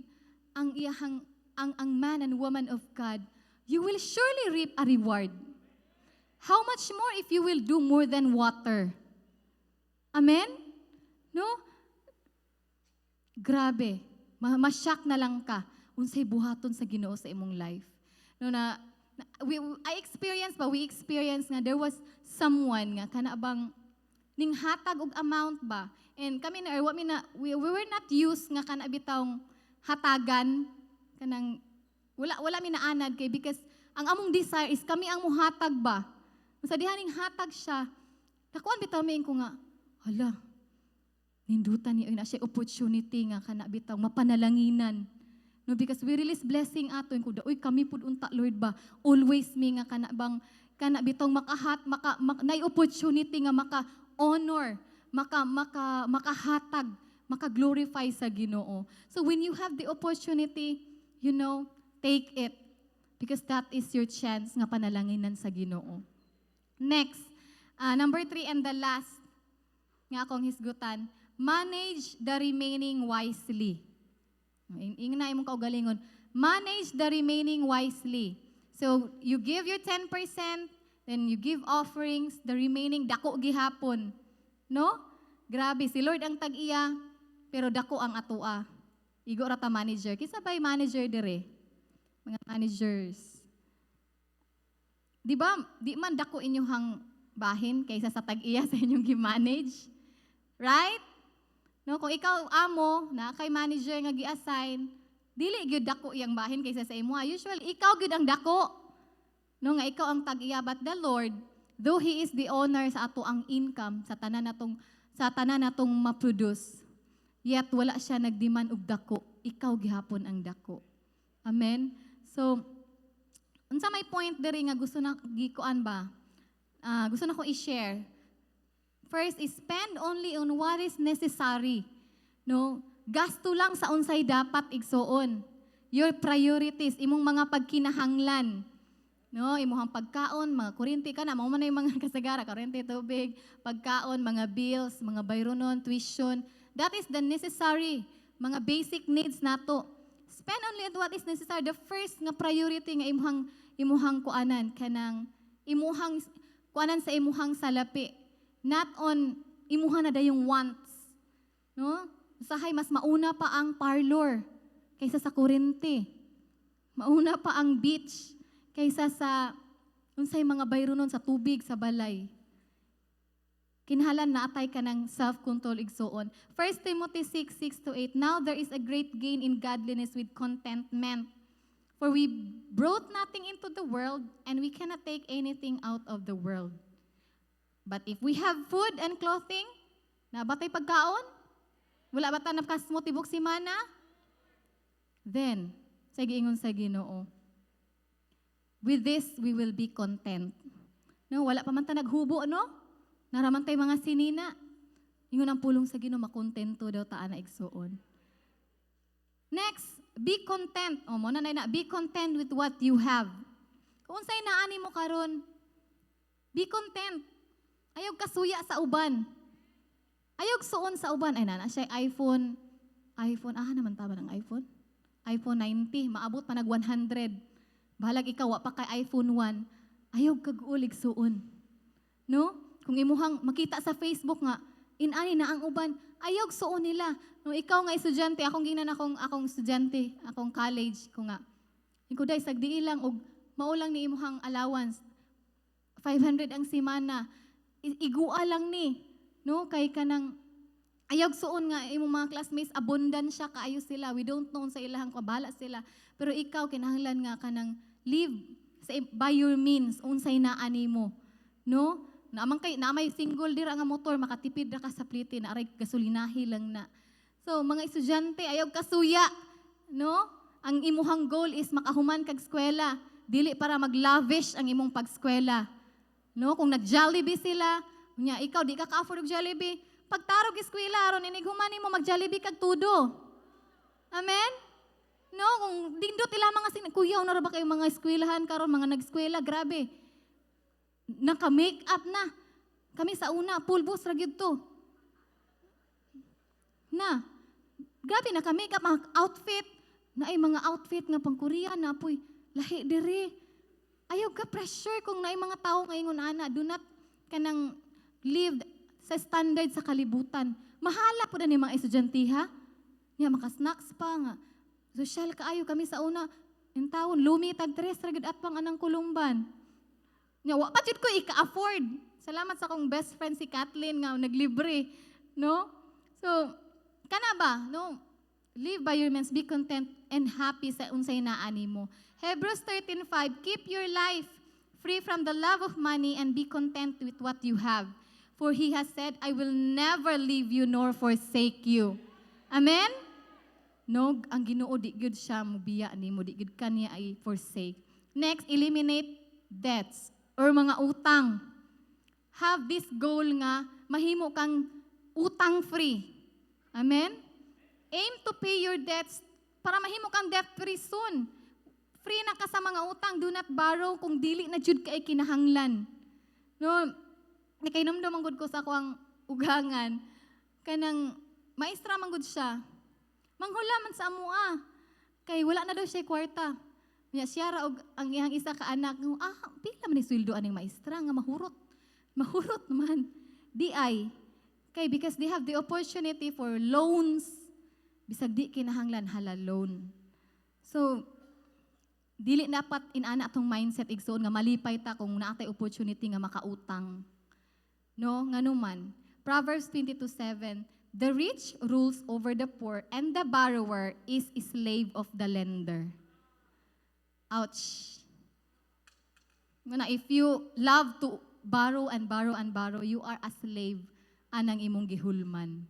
ang iyahang ang man and woman of God, you will surely reap a reward. How much more if you will do more than water? Amen? No? Grabe. Ma-shock na lang ka unsay buhaton sa Ginoo sa imong life. No na I experience ba, we experience nga there was someone nga kana bang ning hatag og amount ba. And kami na, or wa mi na, we were not used nga kana bitawng hatagan, kanang wala mi naanad kay because ang among desire is kami ang muhatag ba. Sa dihaning hatag siya, nakuan bitaw mi ko nga, hala, nindutan ni na siya opportunity nga kana bitaw mapanalanginan. No, because we release blessing ato ko, uy, kami pud unta, Lord ba. Always mi nga kana bang kana bitong makahat maka, mak, nay opportunity nga maka honor, maka maka makahatag, maka glorify sa Ginoo. So when you have the opportunity, take it because that is your chance nga panalanginan sa Ginoo. Next, number 3 and the last nga akong hisgutan, manage the remaining wisely. Ingna imong kaugalingon, manage the remaining wisely. So, you give your 10%, then you give offerings, the remaining dako gihapon. No? Grabe, si Lord ang tag-iya, pero dako ang atoa. Igo ra ta manager. Kinsa bay manager dire? Mga managers. Di ba, di man dako inyong bahin kaysa sa tag-iya sa inyong gi-manage? Right? No, kung ikaw amo na kay manager nga gi-assign, dili gyud dako iyang bahin kaysa sa imo. Usually ikaw gyud ang dako. No, nga ikaw ang tag-iya, but the Lord, though He is the owner sa ato ang income, sa tanan natong ma-produce, yet wala siya nagdemand og dako. Ikaw gihapon ang dako. Amen. So, unsa may point diri nga gusto na gikuan ba? Gusto na ko i-share. First is spend only on what is necessary. No? Gasto lang sa unsay dapat, igsuon. Your priorities, imong mga pagkinahanglan. No, imuhang pagkaon, mga kuryente ka na, mao man na yung mga kasagara, kuryente, tubig, pagkaon, mga bills, mga bayronon, tuition. That is the necessary, mga basic needs nato. Spend only on what is necessary. The first nga priority nga imuhang kuanan kanang imuhang kuanan sa imuhang salapi. Not on imuha na dayong wants. No? Usahay mas mauna pa ang parlor kaysa sa kuryente. Mauna pa ang beach kaysa sa unsay mga bayronon sa tubig sa balay. Kinahanglan naa tay kanang self-control, igsuon. 1 Timothy 6, 6 to 8, "Now there is a great gain in godliness with contentment. For we brought nothing into the world, and we cannot take anything out of the world. But if we have food and clothing," naa ba tay pagkaon? Wala ba ta nakasmo tibok simana? "Then," sa giingon sa Ginoo, "with this we will be content." No, wala pa man ta naghubo, no? Naa ra man tay mga sinina. Ingon ang pulong sa Ginoo, makontento daw ta ana, igsuon. Next, be content. O mo na na, be content with what you have. Kung unsay naani mo karon, be content. Ayaw kasuya sa uban. Ayaw suon sa uban. Ay, naa na siya iPhone. iPhone, ah naman tama ng iPhone? iPhone 90, maabot pa nag 100. Bahalag ikaw, wa pa kay iPhone 1. Ayaw kag-ulig suon. No? Kung imuhang makita sa Facebook nga, inani na ang uban, ayaw suon nila. No, ikaw nga estudyante, akong ginan akong estudyante, akong college ko nga. Ikaw day sagdi lang og mao lang ni imuhang allowance. 500 ang simana. Igua lang ni. No, kay kanang ayaw suon nga imong mga classmates abundant siya kaayo sila. We don't know sa ilahang kabala sila. Pero ikaw kinahanglan nga kanang live sa by your means, unsay naa nimo. No? Naa man kay naa may single dira nga motor, makatipid ra ka sa plite na aray gasolinahi lang na. So mga estudyante, ayaw kasuya, no? Ang imuhang goal is makahuman kag eskwela, dili para mag-lavish ang imong pagskwela. No? Kung nag-Jollibee sila, nya ikaw di ka ka-afford og Jollibee, pagtarog eskwela aron inig human nimo mag-Jollibee kag tudo. Amen? No, kung dindot ila mga kuyaw na ra ba kayo mga eskwelahan karon, mga nag-eskwela, grabe. Naka-make up na. Kami sa una, pulbos ra gyud to. Na. Grabe naka-make up mga outfit. Na ay mga outfit nga pang Korea na poy lahi diri. Ayaw ka pressure kung naay mga tao ngayon ana, do not kanang live sa standard sa kalibutan. Mahala po na ni mga estudyante ha. Nya maka-snacks pa nga. Social kaayo kami sa una. In taon lumi tag tres ra gyud at pang anang kulumban. Nya wa pa jud ko ika-afford. Salamat sa akong best friend si Kathleen nga naglibre, no? So, kana ba, no? Live by your means, be content and happy sa unsay naa nimo. Hebrews 13:5, "Keep your life Free from the love of money and be content with what you have. For He has said, "I will never leave you nor forsake you." Amen? No, ang Ginoo di gyud siya mubiya nimo, di gyud ka niya ay forsake. Next, eliminate debts or mga utang. Have this goal nga mahimo kang utang free. Amen? Aim to pay your debts para mahimo kang debt free soon. Free na ka sa mga utang, do not borrow kung dili na jud kay kinahanglan. No, nakahinumdum man gud ko sa akoang ugangan kanang maestra man gud siya. Manghula man sa amoa. Kay wala na daw siya kwarta. Nya siya ra og ang iyang isa ka anak, pila man ni sweldo aning maestra nga mahurot. Mahurot man. Di ay kay because they have the opportunity for loans, bisag di kinahanglan, hala, loan. So dili dapat inana atong mindset, igsoon, nga malipay ta kung naa tay opportunity nga makautang. No, nganuman. Proverbs 22:7: "The rich rules over the poor and the borrower is a slave of the lender." Ouch. Ngana, if you love to borrow and borrow and borrow, you are a slave anang imong gihulman.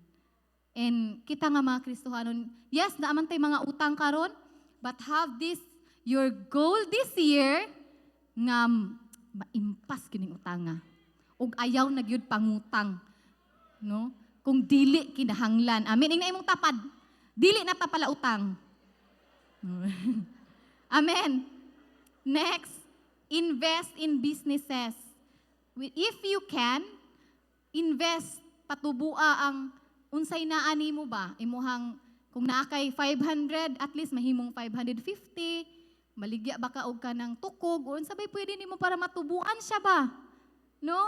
And kita nga mga Kristohanon, yes, naa man tay mga utang karon, but have this your goal this year nga maimpas kining utanga. Ug ayaw na gyud pangutang. No? Kung dili kinahanglan. Amen. Ingna imong tapad. Dili na ta pala utang. Amen. Next, invest in businesses. If you can, invest, patubua ang unsay naa nimo ba? Imuhang kung naa kay 500, at least mahimong 550, maligya ba ka og kanang tukog o unsa bay pwede nimo para matubuan siya ba? No?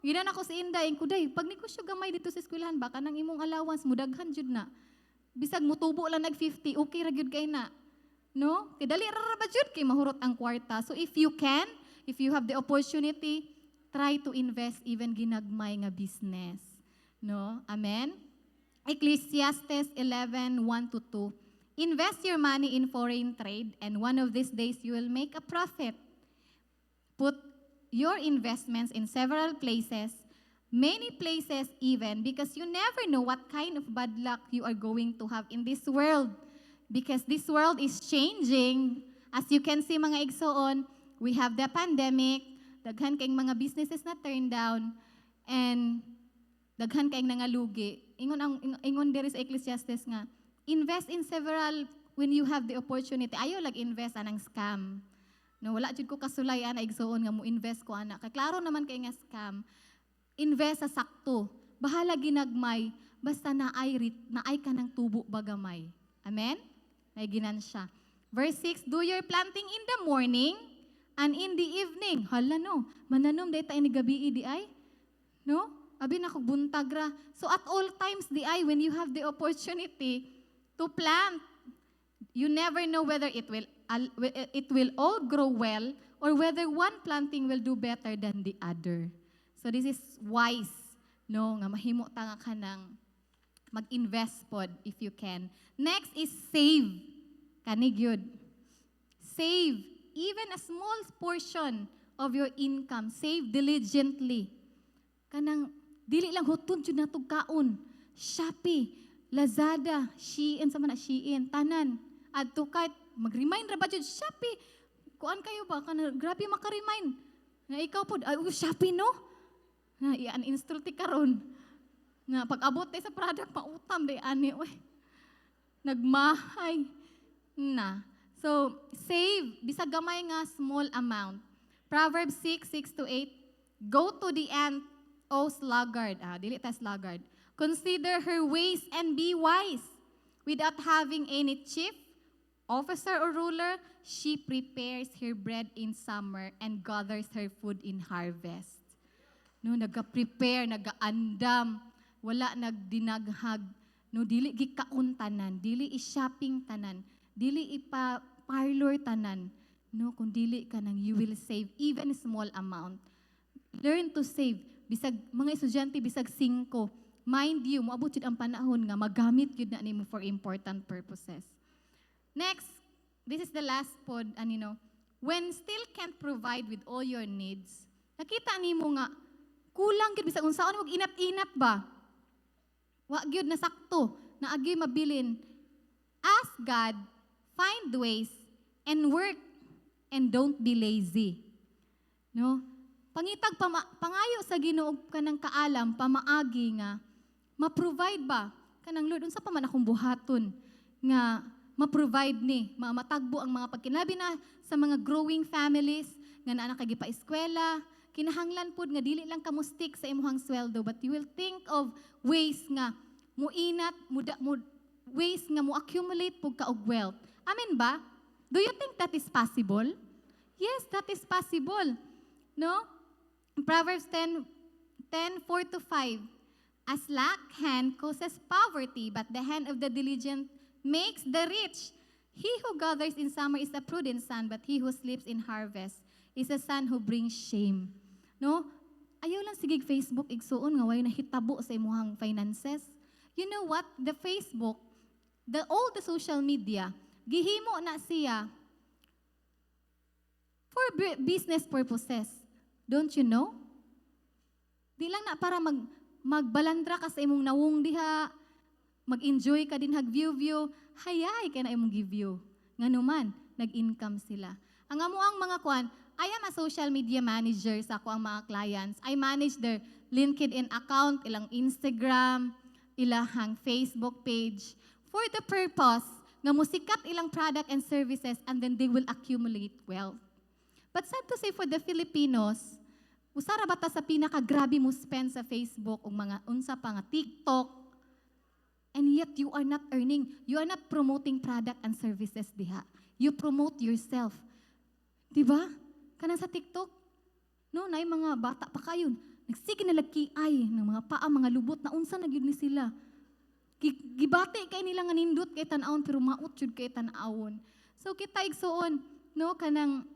Ginan ako si Inday, ko day, pag negosyo gamay dito sa eskwelahan ba, kanang imong allowance mudaghan jud na. Bisag mutubo lang nag 50, okay ra gyud kay na. No? Kay dali ra ra ba jud kay mahurot ang kwarta. So if you can, if you have the opportunity, try to invest even ginagmay nga business. No? Amen? Ecclesiastes 11:1 to 2. "Invest your money in foreign trade, and one of these days you will make a profit. Put your investments in several places, many places even, because you never know what kind of bad luck you are going to have in this world." Because this world is changing. As you can see, mga igsoon, we have the pandemic, daghan kayong mga businesses na turn down, and daghan kayong nangalugi. Ingon diri sa Ecclesiastes nga, invest in several when you have the opportunity. Ayaw lag invest anang scam. No, wala jud ko kasulay ana, igsoon, nga mo invest ko ana. Kay klaro naman kay nga scam. Invest sa sakto. Bahala ginagmay basta naay ka ng tubo ba gamay. Amen? May ginansya. Verse 6, "Do your planting in the morning and in the evening." Hala no, mananom day ta ini gabi di ay. No? Abi na kog buntag ra. So at all times di ay, when you have the opportunity to plant, you never know whether it will all grow well or whether one planting will do better than the other. So this is wise, no, nga mahimo ta nga kanang mag-invest pod if you can. Next is save. Kani gyud. Save even a small portion of your income. Save diligently. Kanang dili lang huton jud natog kaon. Shopee, Lazada, Shein, sa man na Shein, tanan. Add to cart, mag-remind ra ba jud Shopee? Kuan kayo ba kana, grabe maka-remind. Nga ikaw pod, ay, oh, Shopee no? Nga i-uninstall ti karon. Nga pag abot tay sa product, mautam day ani oy. Nagmahay na. So, save bisag gamay nga small amount. Proverbs 6:6 to 8: "Go to the ant, O sluggard." Ah, dili ta sluggard. "Consider her ways and be wise. Without having any chief, officer, or ruler, she prepares her bread in summer and gathers her food in harvest." No, naga-prepare, naga-andam, wala nagdinaghag. No, dili gikaon tanan, dili i-shopping tanan, dili ipa parlor tanan. No, kung dili ka nang you will save even a small amount. Learn to save. Bisag mga estudyante, bisag 5. Mind you, moabot jud ang panahon nga magamit jud na nimo for important purposes. Next, this is the last pod, ani no. When still can't provide with all your needs, nakita nimo nga kulang gyud bisag unsaon mo inat-inat ba? Wa gyud nasakto, naagi mabilin. Ask God, find ways and work and don't be lazy. No? Pangitag pangayo sa Ginoo kanang kaalam pamaagi nga ma-provide ba kanang, "Lord, unsa pa man akong buhaton nga ma-provide ni matagbo ang mga pagkinabi?" Na sa mga growing families nga naa na kay gipa-eskwela, kinahanglan pud nga dili lang ka mo stick sa imong sweldo, but you will think of ways nga muinat mo, mo ways nga mo accumulate pud ka og wealth. Amen ba? Do you think that is possible? Yes, that is possible, no? Proverbs 10:4 to 5. "A slack hand causes poverty, but the hand of the diligent makes the rich. He who gathers in summer is a prudent son, but he who sleeps in harvest is a son who brings shame." No? Ayaw lang sige Facebook, igsuon, nga way nahitabo sa imuhang finances. You know what? The Facebook, the all the social media, gihimo na siya for business purposes. Don't you know? Di lang na para magbalandra ka sa imong nawong diha, mag-enjoy ka din hag view view, hayay kay na imong give-view. Nganuman, nag-income sila. Ang amo ang mga kuan, I am a social media manager sa ako ang mga clients. I manage their LinkedIn account, ilang Instagram, ilahang Facebook page for the purpose nga musikat ilang product and services, and then they will accumulate wealth. But sad to say, for the Filipinos, usara ba ta sa pinaka-grabe mo spend sa Facebook o mga unsa pa nga TikTok, and yet you are not earning, you are not promoting product and services diha. You promote yourself. Di ba? Kanang sa TikTok, no, naay mga bata pa kayo, nagsige na lagi ay ng mga paa, mga lubot na unsa na gyud ni sila. Gibati kay nila nga nindot kay tan-awon, pero maot jud kay tan-awon. So kita, igsuon, no, kanang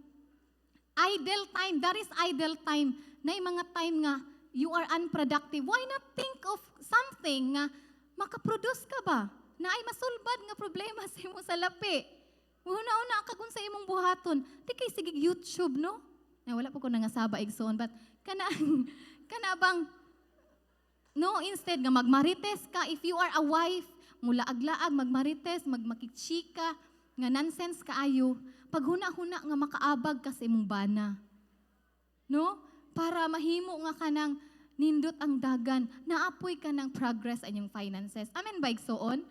idle time, that is idle time. Na mga time nga you are unproductive. Why not think of something nga makaproduce ka ba? Na ay masulbad nga problema sa imo sa lapi. Una-una ka kung sa imong buhaton. Di kay sige YouTube, no? Na wala po ko nangasaba, igsoon, but kana bang, no, instead nga magmarites ka, if you are a wife, mulaag-laag, magmarites, magmakichika, nga nonsense kaayo, paghuna-huna nga makaabag ka sa imong bana. No? Para mahimo nga kanang nindot ang dagan, naapoy ka ng progress sa inyong finances. Amen ba, igsoon?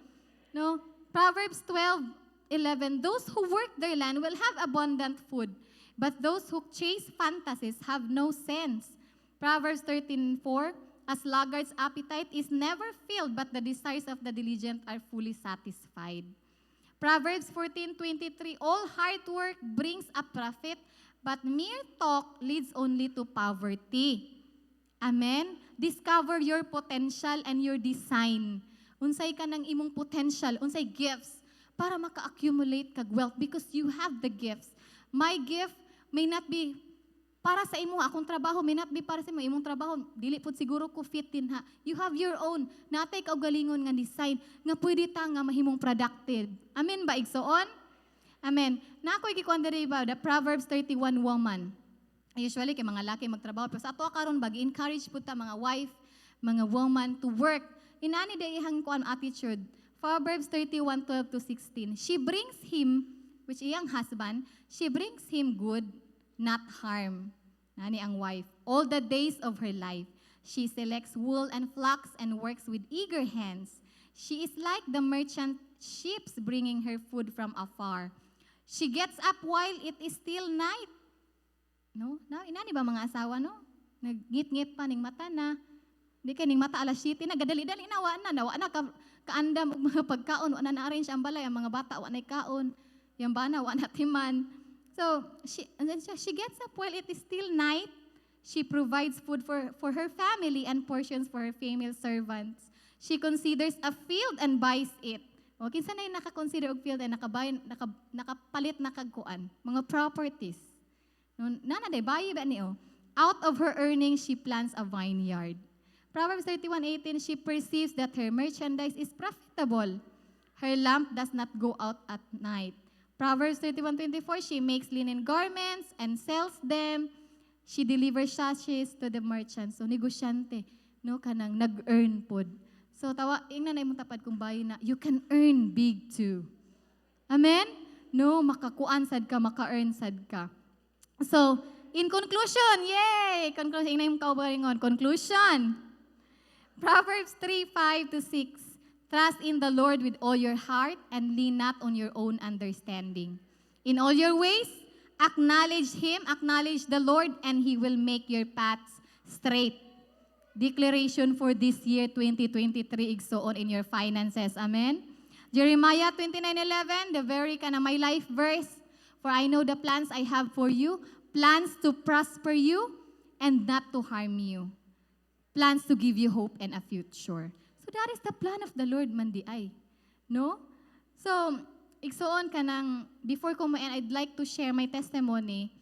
No? Proverbs 12:11, "Those who work their land will have abundant food, but those who chase fantasies have no sense." Proverbs 13:4, "A sluggard's appetite is never filled, but the desires of the diligent are fully satisfied." Proverbs 14:23, "All hard work brings a profit, but mere talk leads only to poverty." Amen? Discover your potential and your design. Unsay ka ng imong potential, unsay gifts para maka-accumulate kag wealth because you have the gifts. My gift may not be para sa imo, akong trabaho may not be para sa imo, imong trabaho dili pud siguro ko fit din ha. You have your own. Natay kaugalingon nga design nga pwede ta nga mahimong productive. Amen ba, igsoon? Amen. Na ako'y gikuan diri ba, the Proverbs 31 woman. Usually kay mga laki magtrabaho, pero sa ato karon ba, encourage pud ta mga wife, mga woman to work. Inani day ihang kuan attitude. Proverbs 31:12 to 16. "She brings him," which iyang husband, "she brings him good, not harm." Nani ang wife. "All the days of her life. She selects wool and flax and works with eager hands. She is like the merchant ships bringing her food from afar. She gets up while it is still night." No? Now, inani ba mga asawa, no? Nagngit-ngit pa ning mata na. Di kay ning mata alas 7 na gadali-dali na wa na, wa na ka kaandam og mga pagkaon, wa na na-arrange ang balay, ang mga bata wa na kaon. Yang bana wa na timan. So, she and then she gets up while it is still night. She provides food for her family and portions for her female servants. She considers a field and buys it. O, kinsa na yung nakakonsider og field and nakabay, nakapalit na kagkuan, mga properties. No, nana day, bayi ba ni o? "Out of her earnings, she plants a vineyard." Proverbs 31:18, "She perceives that her merchandise is profitable. Her lamp does not go out at night." Proverbs 31:24, she makes linen garments and sells them. She delivers sachets to the merchants. So, negosyante, no, kanang nag-earn pod. So, tawa, ingnan na imong tapad kung bayi na, you can earn big too. Amen? No, makakuan sad ka, maka-earn sad ka. So, in conclusion, yay! Conclusion, ingnan imong kaugalingon. Conclusion. Proverbs 3:5 to 6. Trust in the Lord with all your heart and lean not on your own understanding. In all your ways, acknowledge Him, acknowledge the Lord, and He will make your paths straight. Declaration for this year, 2023, igsoon, in your finances. Amen? Jeremiah 29:11, the very kana my life verse. "For I know the plans I have for you, plans to prosper you and not to harm you. Plans to give you hope and a future." So that is the plan of the Lord man diay. No? So, igsoon kanang before ko ma I'd like to share my testimony.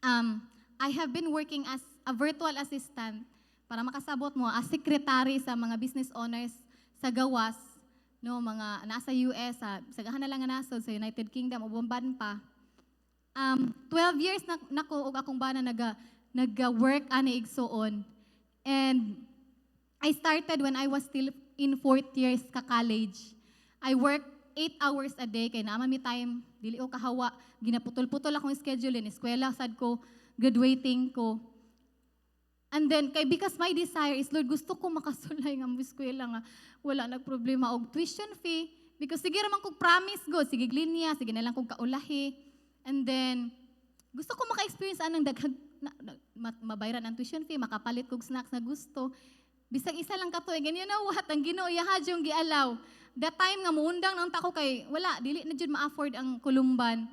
I have been working as a virtual assistant para makasabot mo, as secretary sa mga business owners sa gawas, no, mga nasa US, sa gahan na lang nga nasod sa United Kingdom ug uban pa. 12 years na nako og akong bana naga work ani, igsoon. And I started when I was still in fourth years ka college. I work 8 hours a day kay naa man mi time, dili ko kahawa, ginaputol-putol akong schedule in eskwela sad ko, graduating ko. And then kay because my desire is, "Lord, gusto ko makasulay nga mo eskwela nga wala nagproblema og tuition fee," because sige ra man kog promise go, sige linya, sige na lang kog kaulahi. And then gusto ko maka-experience anang daghang mabayran ang tuition fee, makapalit kog snacks na gusto. Bisag isa lang ka tuig. And you know what? Ang Ginoo iyaha yung gi-allow. The time nga muundang nang ko kay wala, dili na jud ma-afford ang kulumban.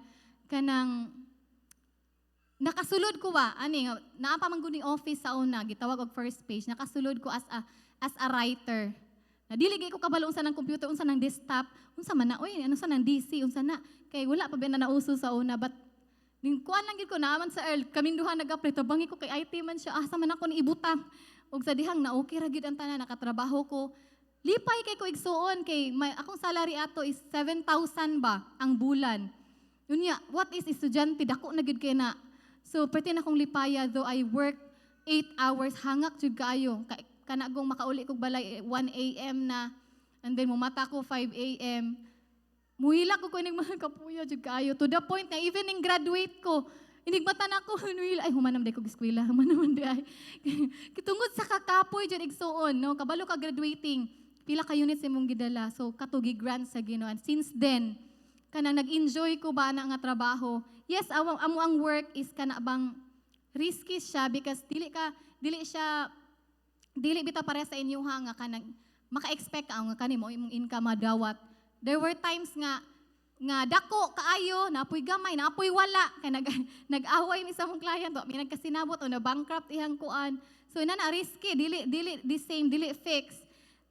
Kanang nakasulod ko ba ani nga naa pa man gud ni office sa una, gitawag og First Page. Nakasulod ko as a writer. Na dili gyud ko kabalo unsa ng computer, unsa ng desktop, unsa man na oy, ano sa ng DC, unsa na kay wala pa ba na nauso sa una, but ning kuan lang gid ko, naaman sa Earl, kaming duha nag-apply, tabangi ko kay IT man siya, asa man ako ni ibutang? Ug sa dihang na okay ra gyud ang tanan, nakatrabaho ko. Lipay kay ko, igsuon, kay may akong salary ato is 7,000 ba ang bulan. Unya, what is estudyante, dako na gyud kay na. So perti na akong lipaya though I work 8 hours, hangak jud kaayo. Kay kana gong makauli kog balay eh, 1 a.m. na and then mumata ko 5 a.m. Muhilak ko inig mga kapuya jud kaayo to the point na even ning graduate ko, inigmata na ako, nuhila, ay, human naman ko eskwela, human naman di ay. Kitungod sa kakapoy jud, igsuon, no, kabalo ka graduating, pila ka units imong gidala, so kato gi-grant sa Ginoo. And since then, kanang nag-enjoy ko ba na nga trabaho. Yes, amo ang work is kana bang risky siya because dili siya, dili bitaw pare sa inyo ha nga kanang maka-expect ka nga kani mo imong income madawat. There were times nga dako kaayo, napoy gamay, napoy wala kay nag-away mi sa mong client, wa mi nagkasinabot o na bankrupt ihang kuan. So ina na risky, dili the same, dili fix.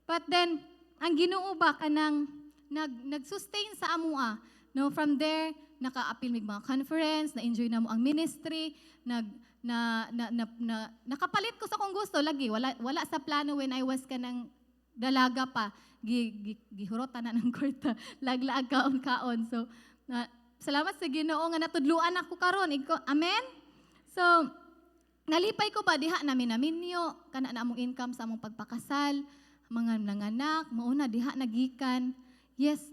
But then ang Ginoo ba kanang nag-sustain sa amoa. No, from there naka-apil mig mga conference, na enjoy na mo ang ministry, nag na, na, na, na nakapalit ko sa kung gusto lagi. Wala sa plano when I was kanang dalaga pa, gihurotan na ng kwarta, laglaag kaon kaon. So na, salamat sa Ginoo nga natudluan ako karon. Amen. So nalipay ko ba diha namin naminyo, kana na among income sa among pagpakasal, mga nanganak, mauna diha nagikan. Yes,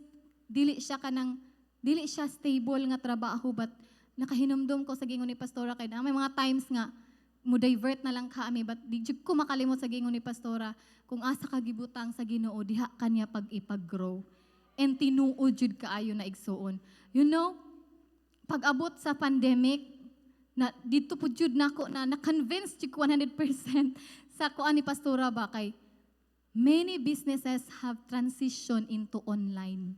dili siya kanang dili siya stable nga trabaho, but nakahinumdum ko sa gingon ni pastora kay na may mga times nga mo divert na lang kami, but di jud ko makalimot sa gingon ni pastora, kung asa ka gibutang sa Ginoo, diha kanya pag ipag-grow. And tinuod jud kaayo na, igsuon. Pag-abot sa pandemic na dito po jud nako na na-convince jud ko 100% sa kuan ni pastora ba, kay many businesses have transition into online.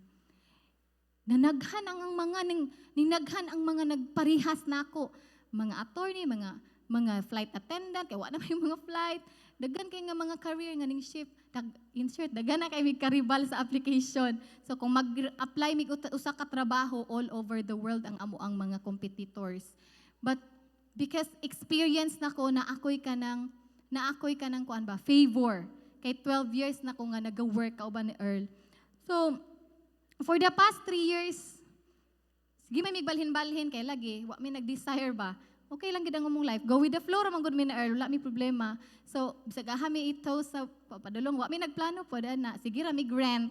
Nanaghan ang mga ning naghan ang mga nagparihas nako, mga attorney, mga flight attendant kay wa na may mga flight. Daghan kay nga mga career nga ning shift. Insert daghan na kay mig karibal sa application. So kung mag-apply mig usa ka trabaho, all over the world ang amo ang mga competitors. But because experience na ko na ako'y kanang kuan ba, favor kay 12 years na ko nga naga-work kauban ni Earl. So for the past 3 years Sige, may migbalhin-balhin kay lagi, wa mi nag-desire ba. Okay lang gid ang among life. Go with the flow ra man gud mi na Earl, wala mi problema. So, bisag aha mi ito sa papadulong, wa mi nagplano po na. Sige ra mi rent.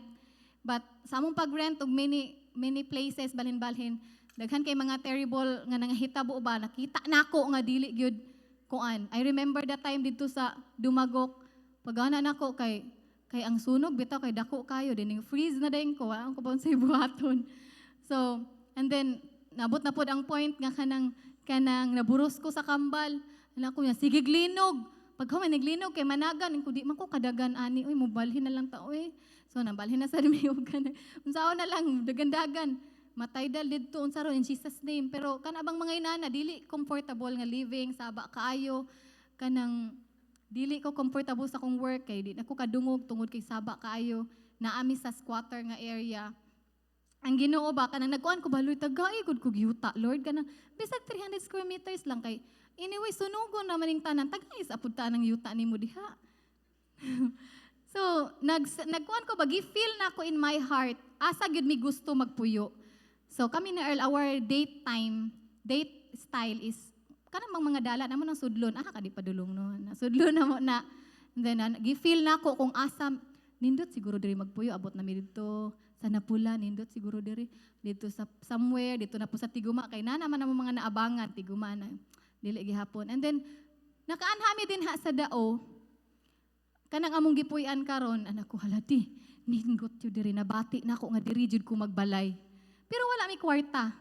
But sa among pag-rent og many many places balhin-balhin, daghan kay mga terrible nga nangahitabo ba, nakita nako nga dili gyud kuan. I remember that time didto sa Dumagok, pagana nako kay ang sunog bitaw kay dako kayo dining freeze na dayon ko, wa ko pa sa buhaton. So, and then nabot na pod ang point nga kanang naburos ko sa kambal. Ana ko niya, sige glinog. Pag human naglinog kay managan, ko di man ko kadagan ani, uy, mobalhin na lang ta oy. So nabalhin na sa mi og kanang unsaon na lang dagan-dagan. Matay dal didto unsa ron in Jesus name. Pero kana bang mga inana dili comfortable nga living saba kaayo, kanang dili ko comfortable sa akong work kay di na ko kadungog tungod kay saba kaayo, naami sa squatter nga area. Ang Ginoo ba, kanang nagkuan ko ba, "Lord, tagai gud kog yuta, Lord," kanang bisag 300 square meters lang kay anyway sunugon naman ning tanan, tagay sa pud ng yuta nimo diha. So nagkuan ko ba, gi-feel na ko in my heart asa gyud mi gusto magpuyo. So kami na Earl, our date time, date style is kanang mga dala namo ng sudlon, ah, kadi padulong no na sudlon na mo na. And then gi-feel na ko kung asa nindot siguro diri magpuyo. Abot na mi didto sa Napula, nindot siguro diri dito sa somewhere dito na po sa Tiguma kay na naman amo mga naabangan Tiguma na dili gihapon. And then nakaanha mi din ha sa Dao, kanang among gipuy-an karon. Anak ko, halati nindot yun diri, nabati nako nga diri jud ko magbalay. Pero wala mi kwarta,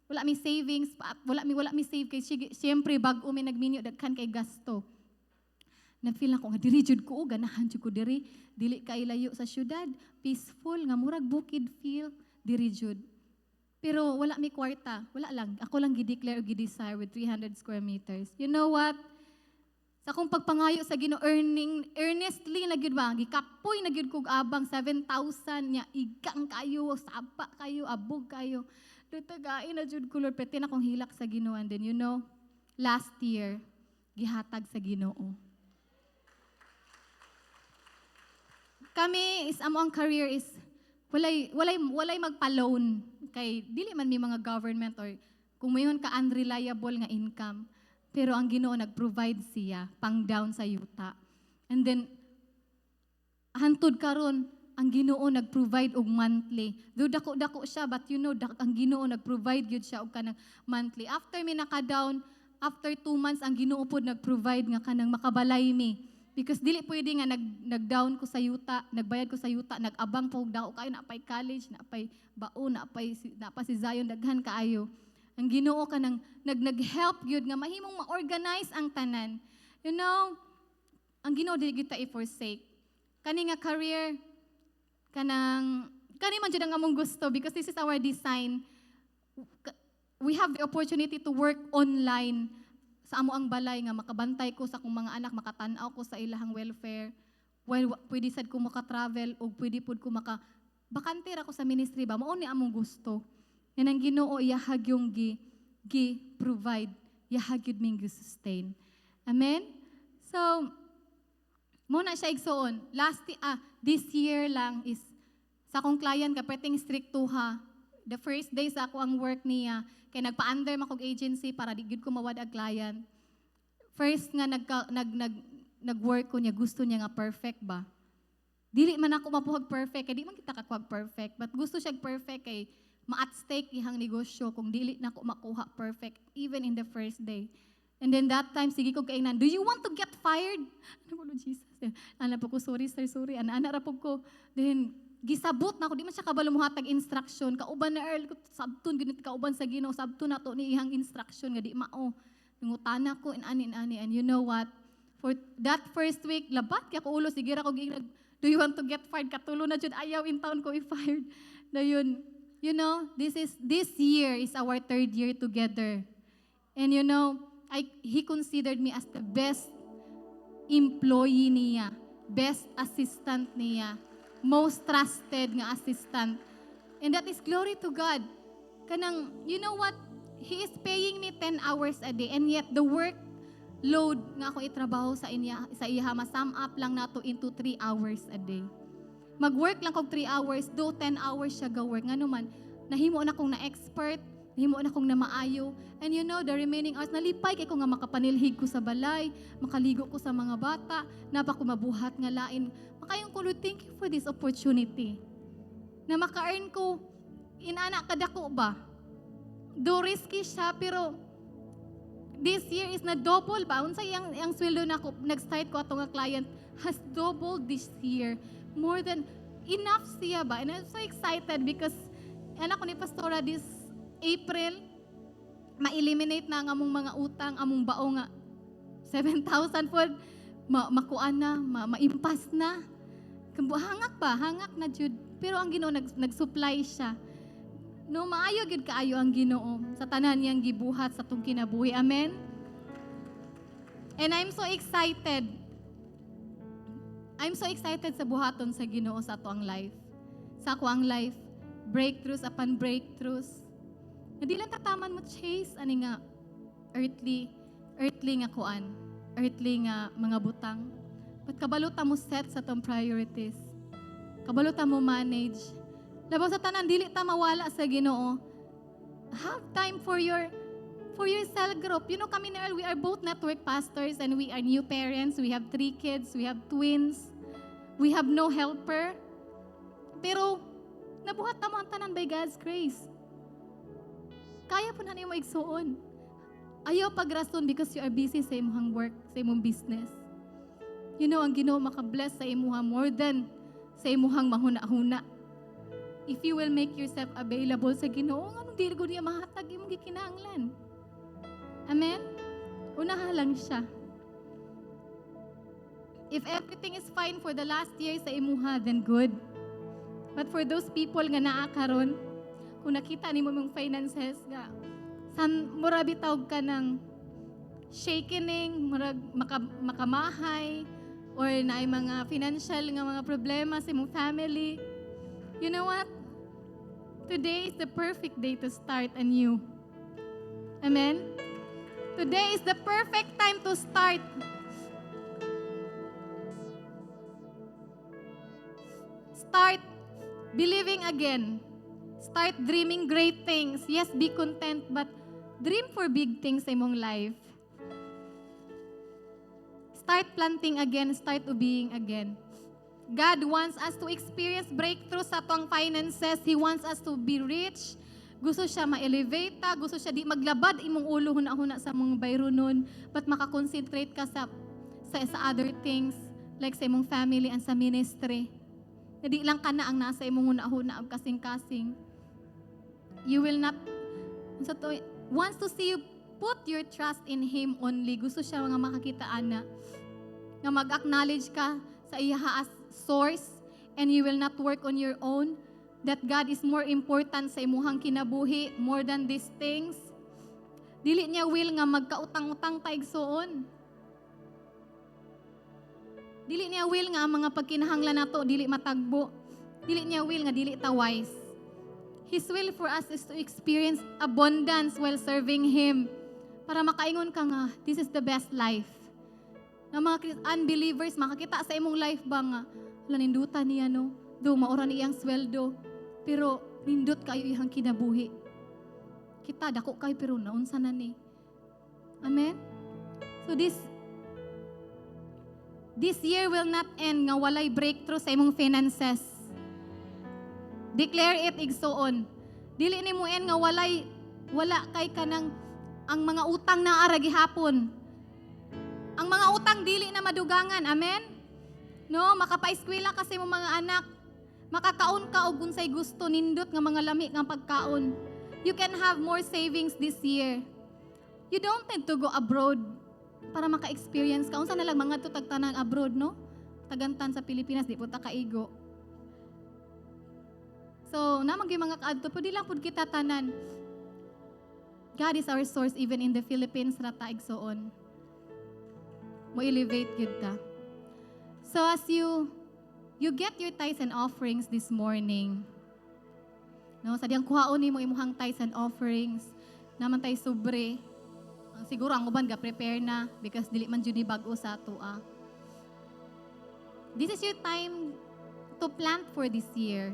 wala mi savings, wala mi save kay siyempre bag-o mi nagminyo, daghan kay gasto. Na-feel ako nga diri jud ko, oh, ganahan jud ko diri, dili kay layo sa syudad, peaceful nga murag bukid feel diri jud. Pero wala mi kwarta, wala lang. Ako lang gi-declare o gi-desire with 300 square meters. You know what? Sa akong pagpangayo sa Ginoo, earning earnestly na gyud ba, gikapoy na gyud kog abang 7,000 nya, igang kayo, saba kayo, abog kayo. Lutagain na jud ko, Lord, pwede na akong hilak sa Ginoo. And then last year gihatag sa Ginoo. Kami is amo ang career is walay magpa-loan kay dili man may mga government or kung mayon ka unreliable nga income. Pero ang Ginoo nag-provide siya pang down sa yuta. And then hantud karon ang Ginoo nag-provide og monthly. Though dako-dako siya, but ang Ginoo nag-provide gyud siya og kanang monthly. After mi naka-down, after 2 months ang Ginoo pod nag-provide nga kanang makabalay mi. Because dili pwede nga nag-down ko sa yuta, nagbayad ko sa yuta, nag-abang po og dako kayo, napay college, napay baon, napa si Zion, daghan kaayo. Ang Ginoo kanang nag-help gyud nga mahimong ma-organize ang tanan. Ang Ginoo dili gyud ta i-forsake. Kani nga career, kanang kani man jud ang among gusto because this is our design. We have the opportunity to work online sa amo ang balay nga makabantay ko sa akong mga anak, makatan-aw ko sa ilahang welfare. Well, pwede sad ko maka-travel o pwede pud ko maka bakante ra ko sa ministry ba, mao ni among gusto. Yan ang Ginoo iyahag yung gi provide, yahag yun ming sustain. Amen? So, mo na siya igsuon. This year lang is sa akong client ka perting stricto ha. The first day sa ako ang work niya kay nagpa-under man kog agency para di gyud ko mawad ang client. First nga nagka, nag nag nag-work ko niya, gusto niya nga perfect ba. Dili man ako mapuhag perfect kay di man kita kakuhag perfect, but gusto siya perfect kay ma-at stake ihang negosyo kung dili na ko makuha perfect even in the first day. And then that time, sige ko kaingnan, "Do you want to get fired?" Ano ko, "Lord Jesus." Ana po ko, "Sorry sir, sorry." Ana, ana ra po ko. Then, gisabot na ako, di man siya kabalo muhatag instruction. Kauban na Earl, sabton, ganit kauban sa Ginoo, sabton na to ni ihang instruction, nga di mao. Nangutana ko, in ani, ani. And you know what? For that first week, labat kaya ko ulo, sige ra ko giingnan, "Do you want to get fired?" Katulo na jud, ayaw in town ko i-fired. Na yun, this year is our third year together. And he considered me as the best employee niya, best assistant niya, most trusted nga assistant. And that is glory to God. Kanang, you know what? He is paying me 10 hours a day and yet the work load nga ako itrabaho sa inya, sa iha, ma-sum up lang nato into 3 hours a day. Mag-work lang kog 3 hours, do 10 hours siya ga-work. Ngano man, nahimo na kong na-expert, Nahimo na kong namaayo. And the remaining hours, nalipay kay ko nga makapanilhig ko sa balay, makaligo ko sa mga bata, naa pa ko mabuhat nga lain. Makaingon ko, "Lord, thank you for this opportunity." Na maka-earn ko, inana kadako ba? Do risky siya, pero this year is na double ba? Unsa iyang sweldo nako, nag-start ko ato nga client has doubled this year. More than enough siya ba? And I'm so excited because anak ko ni Pastora this April, ma-eliminate na ang among mga utang, among bao nga 7,000 pod, makuan na, maimpas na. Hangak ba? Hangak na jud. Pero ang Ginoo nag-supply siya. No, maayo gyud kaayo ang Ginoo sa tanan niyang gibuhat sa atong kinabuhi. Amen. And I'm so excited. I'm so excited sa buhaton sa Ginoo sa ato ang life. Sa ako ang life, breakthroughs upon breakthroughs. Nga di lang tataman mo chase ani nga earthly nga kuan, earthly nga mga butang. But kabalo ta mo set sa atong priorities. Kabalo ta mo manage. Labaw sa tanan, dili ta mawala sa Ginoo. Have time for your cell group. Kami ni Earl, we are both network pastors and we are new parents. We have three kids, we have twins. We have no helper. Pero nabuhat ta mo ang tanan by God's grace. Kaya pod na nimo, igsuon. Ayaw pagrason because you are busy sa imong work, sa imong business. Ang Ginoo makabless sa imuha more than sa imuhang mahuna-huna. If you will make yourself available sa Ginoo, nganong dili ko niya mahatag imong gikinahanglan? Amen? Unaha lang siya. If everything is fine for the last year sa imuha, then good. But for those people nga naa karon, kung nakita nimo imong finances nga san mura bitaw ka ng shakening, murag makamahay, or naay mga financial nga mga problema sa imong family. You know what? Today is the perfect day to start anew. Amen? Today is the perfect time to start. Start believing again. Start dreaming great things. Yes, be content, but dream for big things sa imong life. Start planting again, start obeying again. God wants us to experience breakthrough sa atong finances. He wants us to be rich. Gusto siya ma-elevate ta, gusto siya di maglabad imong ulo huna-huna sa mga bayronon, but makakonsentrate ka sa other things like sa imong family and sa ministry. Na di lang ka na ang nasa imong huna-huna og kasing-kasing. You will not sa to, wants to see you put your trust in Him only. Gusto siya nga makakita ana nga mag-acknowledge ka sa iya as source and you will not work on your own, that God is more important sa imuhang kinabuhi more than these things. Dili niya will nga magkautang-utang ta, igsuon. Dili niya will nga ang mga pagkinahanglan nato dili matagbo. Dili niya will nga dili ta wise. His will for us is to experience abundance while serving Him. Para makaingon ka nga, "This is the best life." Nga mga unbelievers, makakita sa imong life ba nga, "Wala, ninduta niya, no? Do, maura ni iyang sweldo. Pero nindot kayo iyang kinabuhi. Kita, dako kayo, pero naunsa na ni." Amen? So this year will not end nga walay breakthrough sa imong finances. Declare it, igsuon. Dili ni mo end nga wala kay kanang ang mga utang na ara gihapon. Ang mga utang dili na madugangan. Amen? No, makapaeskwela kasi mo mga anak. Makakaon ka og unsay gusto, nindot nga mga lami nga pagkaon. You can have more savings this year. You don't need to go abroad para maka-experience ka. Unsa na lang mga tag tanang abroad, no? Tagantan sa Pilipinas, di po ta kaigo. So, naa man gyud mga kaadto, pero di lang pud kita tanan. God is our source even in the Philippines, rata, igsuon. Mo elevate gyud ta. So as you get your tithes and offerings this morning, no, sa diyang kuhaon nimo imuhang tithes and offerings, naa man tay sobre. Ang siguro ang uban ga prepare na because dili man jud ni bag-o sa ato ah. This is your time to plant for this year.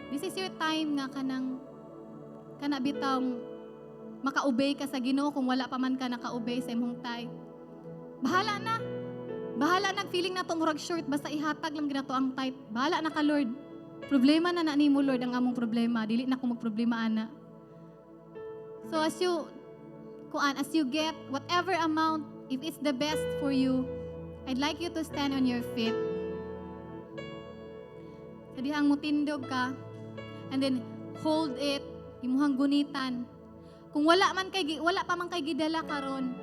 This is your time nga kanang Kana bitawng maka-obey ka sa Ginoo kung wala pa man ka naka-obey sa imong tithe. Bahala na. Bahala na feeling nato murag short, basta ihatag lang ginato ang tithe. Bahala na ka, Lord. Problema na na nimo, Lord, ang among problema. Dili na ko magproblema ana. So as you kuan, as you get whatever amount, if it's the best for you, I'd like you to stand on your feet. Sa dihang mutindog ka, and then hold it, imuhang gunitan. Kung wala pa man kay gidala karon,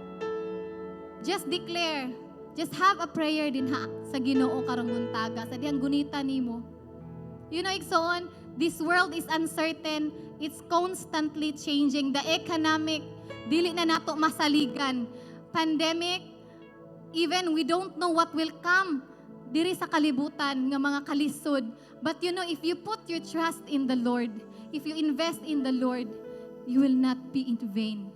just declare, just have a prayer dinha sa Ginoo karong buntaga sa dihang gunitan nimo. Igsoon, this world is uncertain. It's constantly changing. The economic, dili na nato masaligan. Pandemic, even we don't know what will come diri sa kalibutan nga mga kalisod. But if you put your trust in the Lord, if you invest in the Lord, you will not be in vain.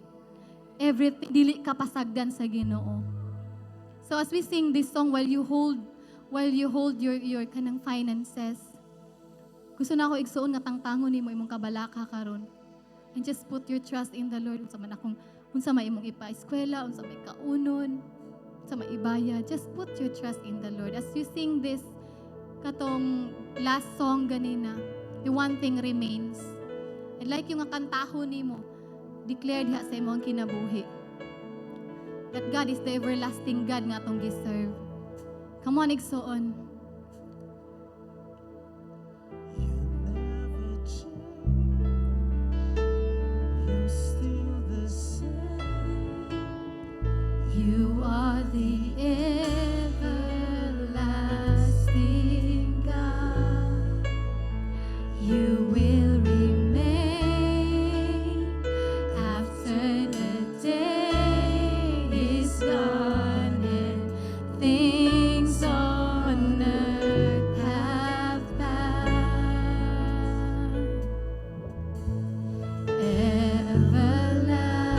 Everything, dili ka pasagdan sa Ginoo. So as we sing this song while you hold your kanang finances, gusto nako, igsuon, nga tangtangon nimo imong kabalaka karon. And just put your trust in the Lord. Unsa man akong unsa may imong ipa-eskwela, unsa may kaunon, unsa may ibayad. Just put your trust in the Lord. As you sing this katong last song ganina, "The One Thing Remains." I'd like yung nga kantahon nimo, declare diha sa imong kinabuhi that God is the everlasting God nga atong gi-serve. Come on, igsoon. You never change. You're still the same. You are the everlasting God. You will remain after the day is gone and things on earth have passed.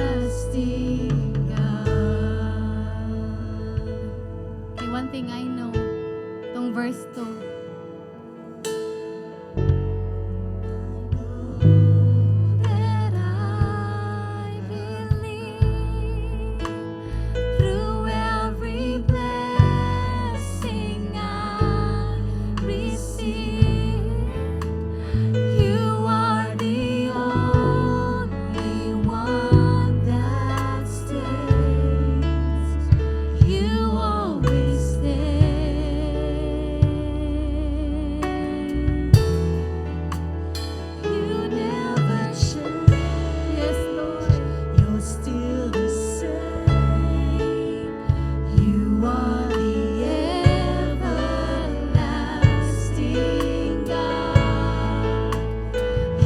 Everlasting God. Okay, one thing I know, tong verse 2. That I believe through every blessing I receive, you are the only one that stays. You always stay. You never change. Yes, Lord. You're still the same. You are the everlasting God.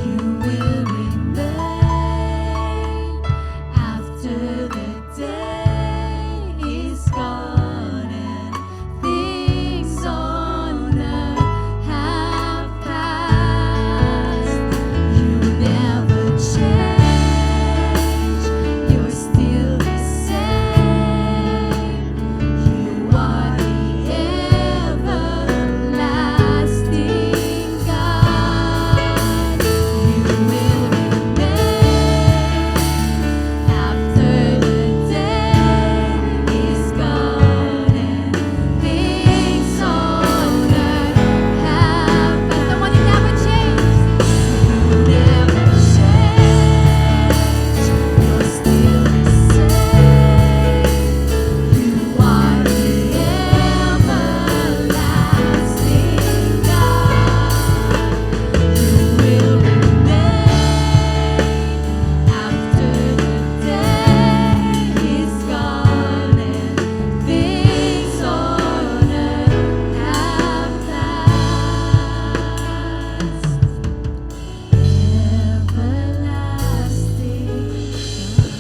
You will remain after the day is gone and things on earth have passed. You never change. You're still the same. You are the everlasting God. You will remain after the day is gone and things on earth have passed. Come on, you never change. You never change. You're still the same. You are the everlasting God. You will remain after the day is gone and things on earth have passed. Everlasting God.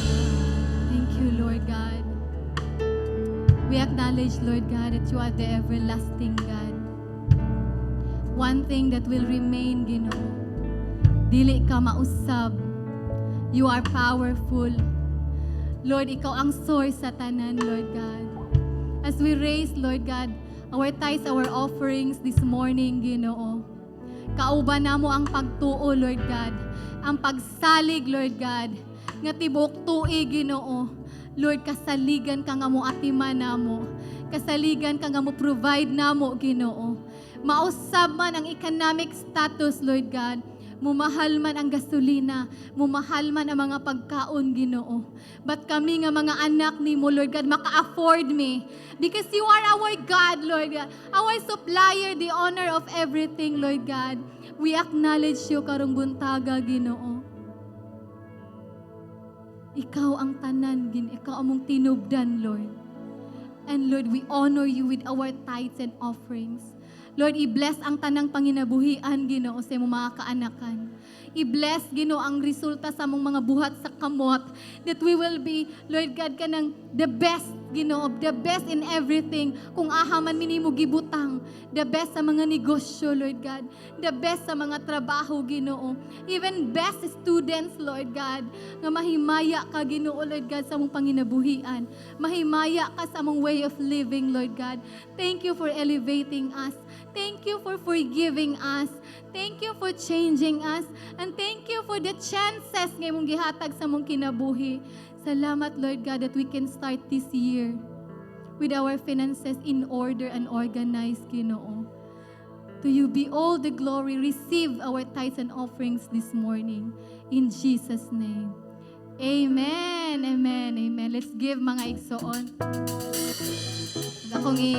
Thank you, Lord God. We acknowledge, Lord God, that you are the everlasting God. One thing that will remain, Ginoo. Dili ka mausab. You are powerful. Lord, ikaw ang source sa tanan, Lord God. As we raise, Lord God, our tithes, our offerings this morning, Ginoo. Kauban namo ang pagtuo, Lord God. Ang pagsalig, Lord God, nga tibuok tuig, Ginoo. Lord, kasaligan ka nga mo atiman namo. Kasaligan ka nga mo provide namo, Ginoo. Mausab man ang economic status, Lord God. Mumahal man ang gasolina, mumahal man ang mga pagkaon, Ginoo. But kami nga mga anak nimo, Lord God, maka-afford mi. Because you are our God, Lord God. Our supplier, the owner of everything, Lord God. We acknowledge you karong buntaga, Ginoo. Ikaw ang tanan, Ikaw among tinubdan, Lord. And Lord, we honor you with our tithes and offerings. Lord, i-bless ang tanang panginabuhian, Ginoo, sa imong mga kaanakan. I-bless, Ginoo, ang resulta sa among mga buhat sa kamot, that we will be, Lord God, kanang the best, Ginoo, the best in everything. Kung aha man mi nimo gibutang, the best sa mga negosyo, Lord God, the best sa mga trabaho, Ginoo. Even best students, Lord God, nga mahimaya ka, Ginoo, Lord God, sa among panginabuhian. Mahimaya ka sa among way of living, Lord God. Thank you for elevating us. Thank you for forgiving us. Thank you for changing us. And thank you for the chances nga imong gihatag sa among kinabuhi. Salamat, Lord God, that we can start this year with our finances in order and organized, Ginoo. To you be all the glory. Receive our tithes and offerings this morning. In Jesus' name. Amen. Amen. Amen. Let's give, mga igsoon. Akong i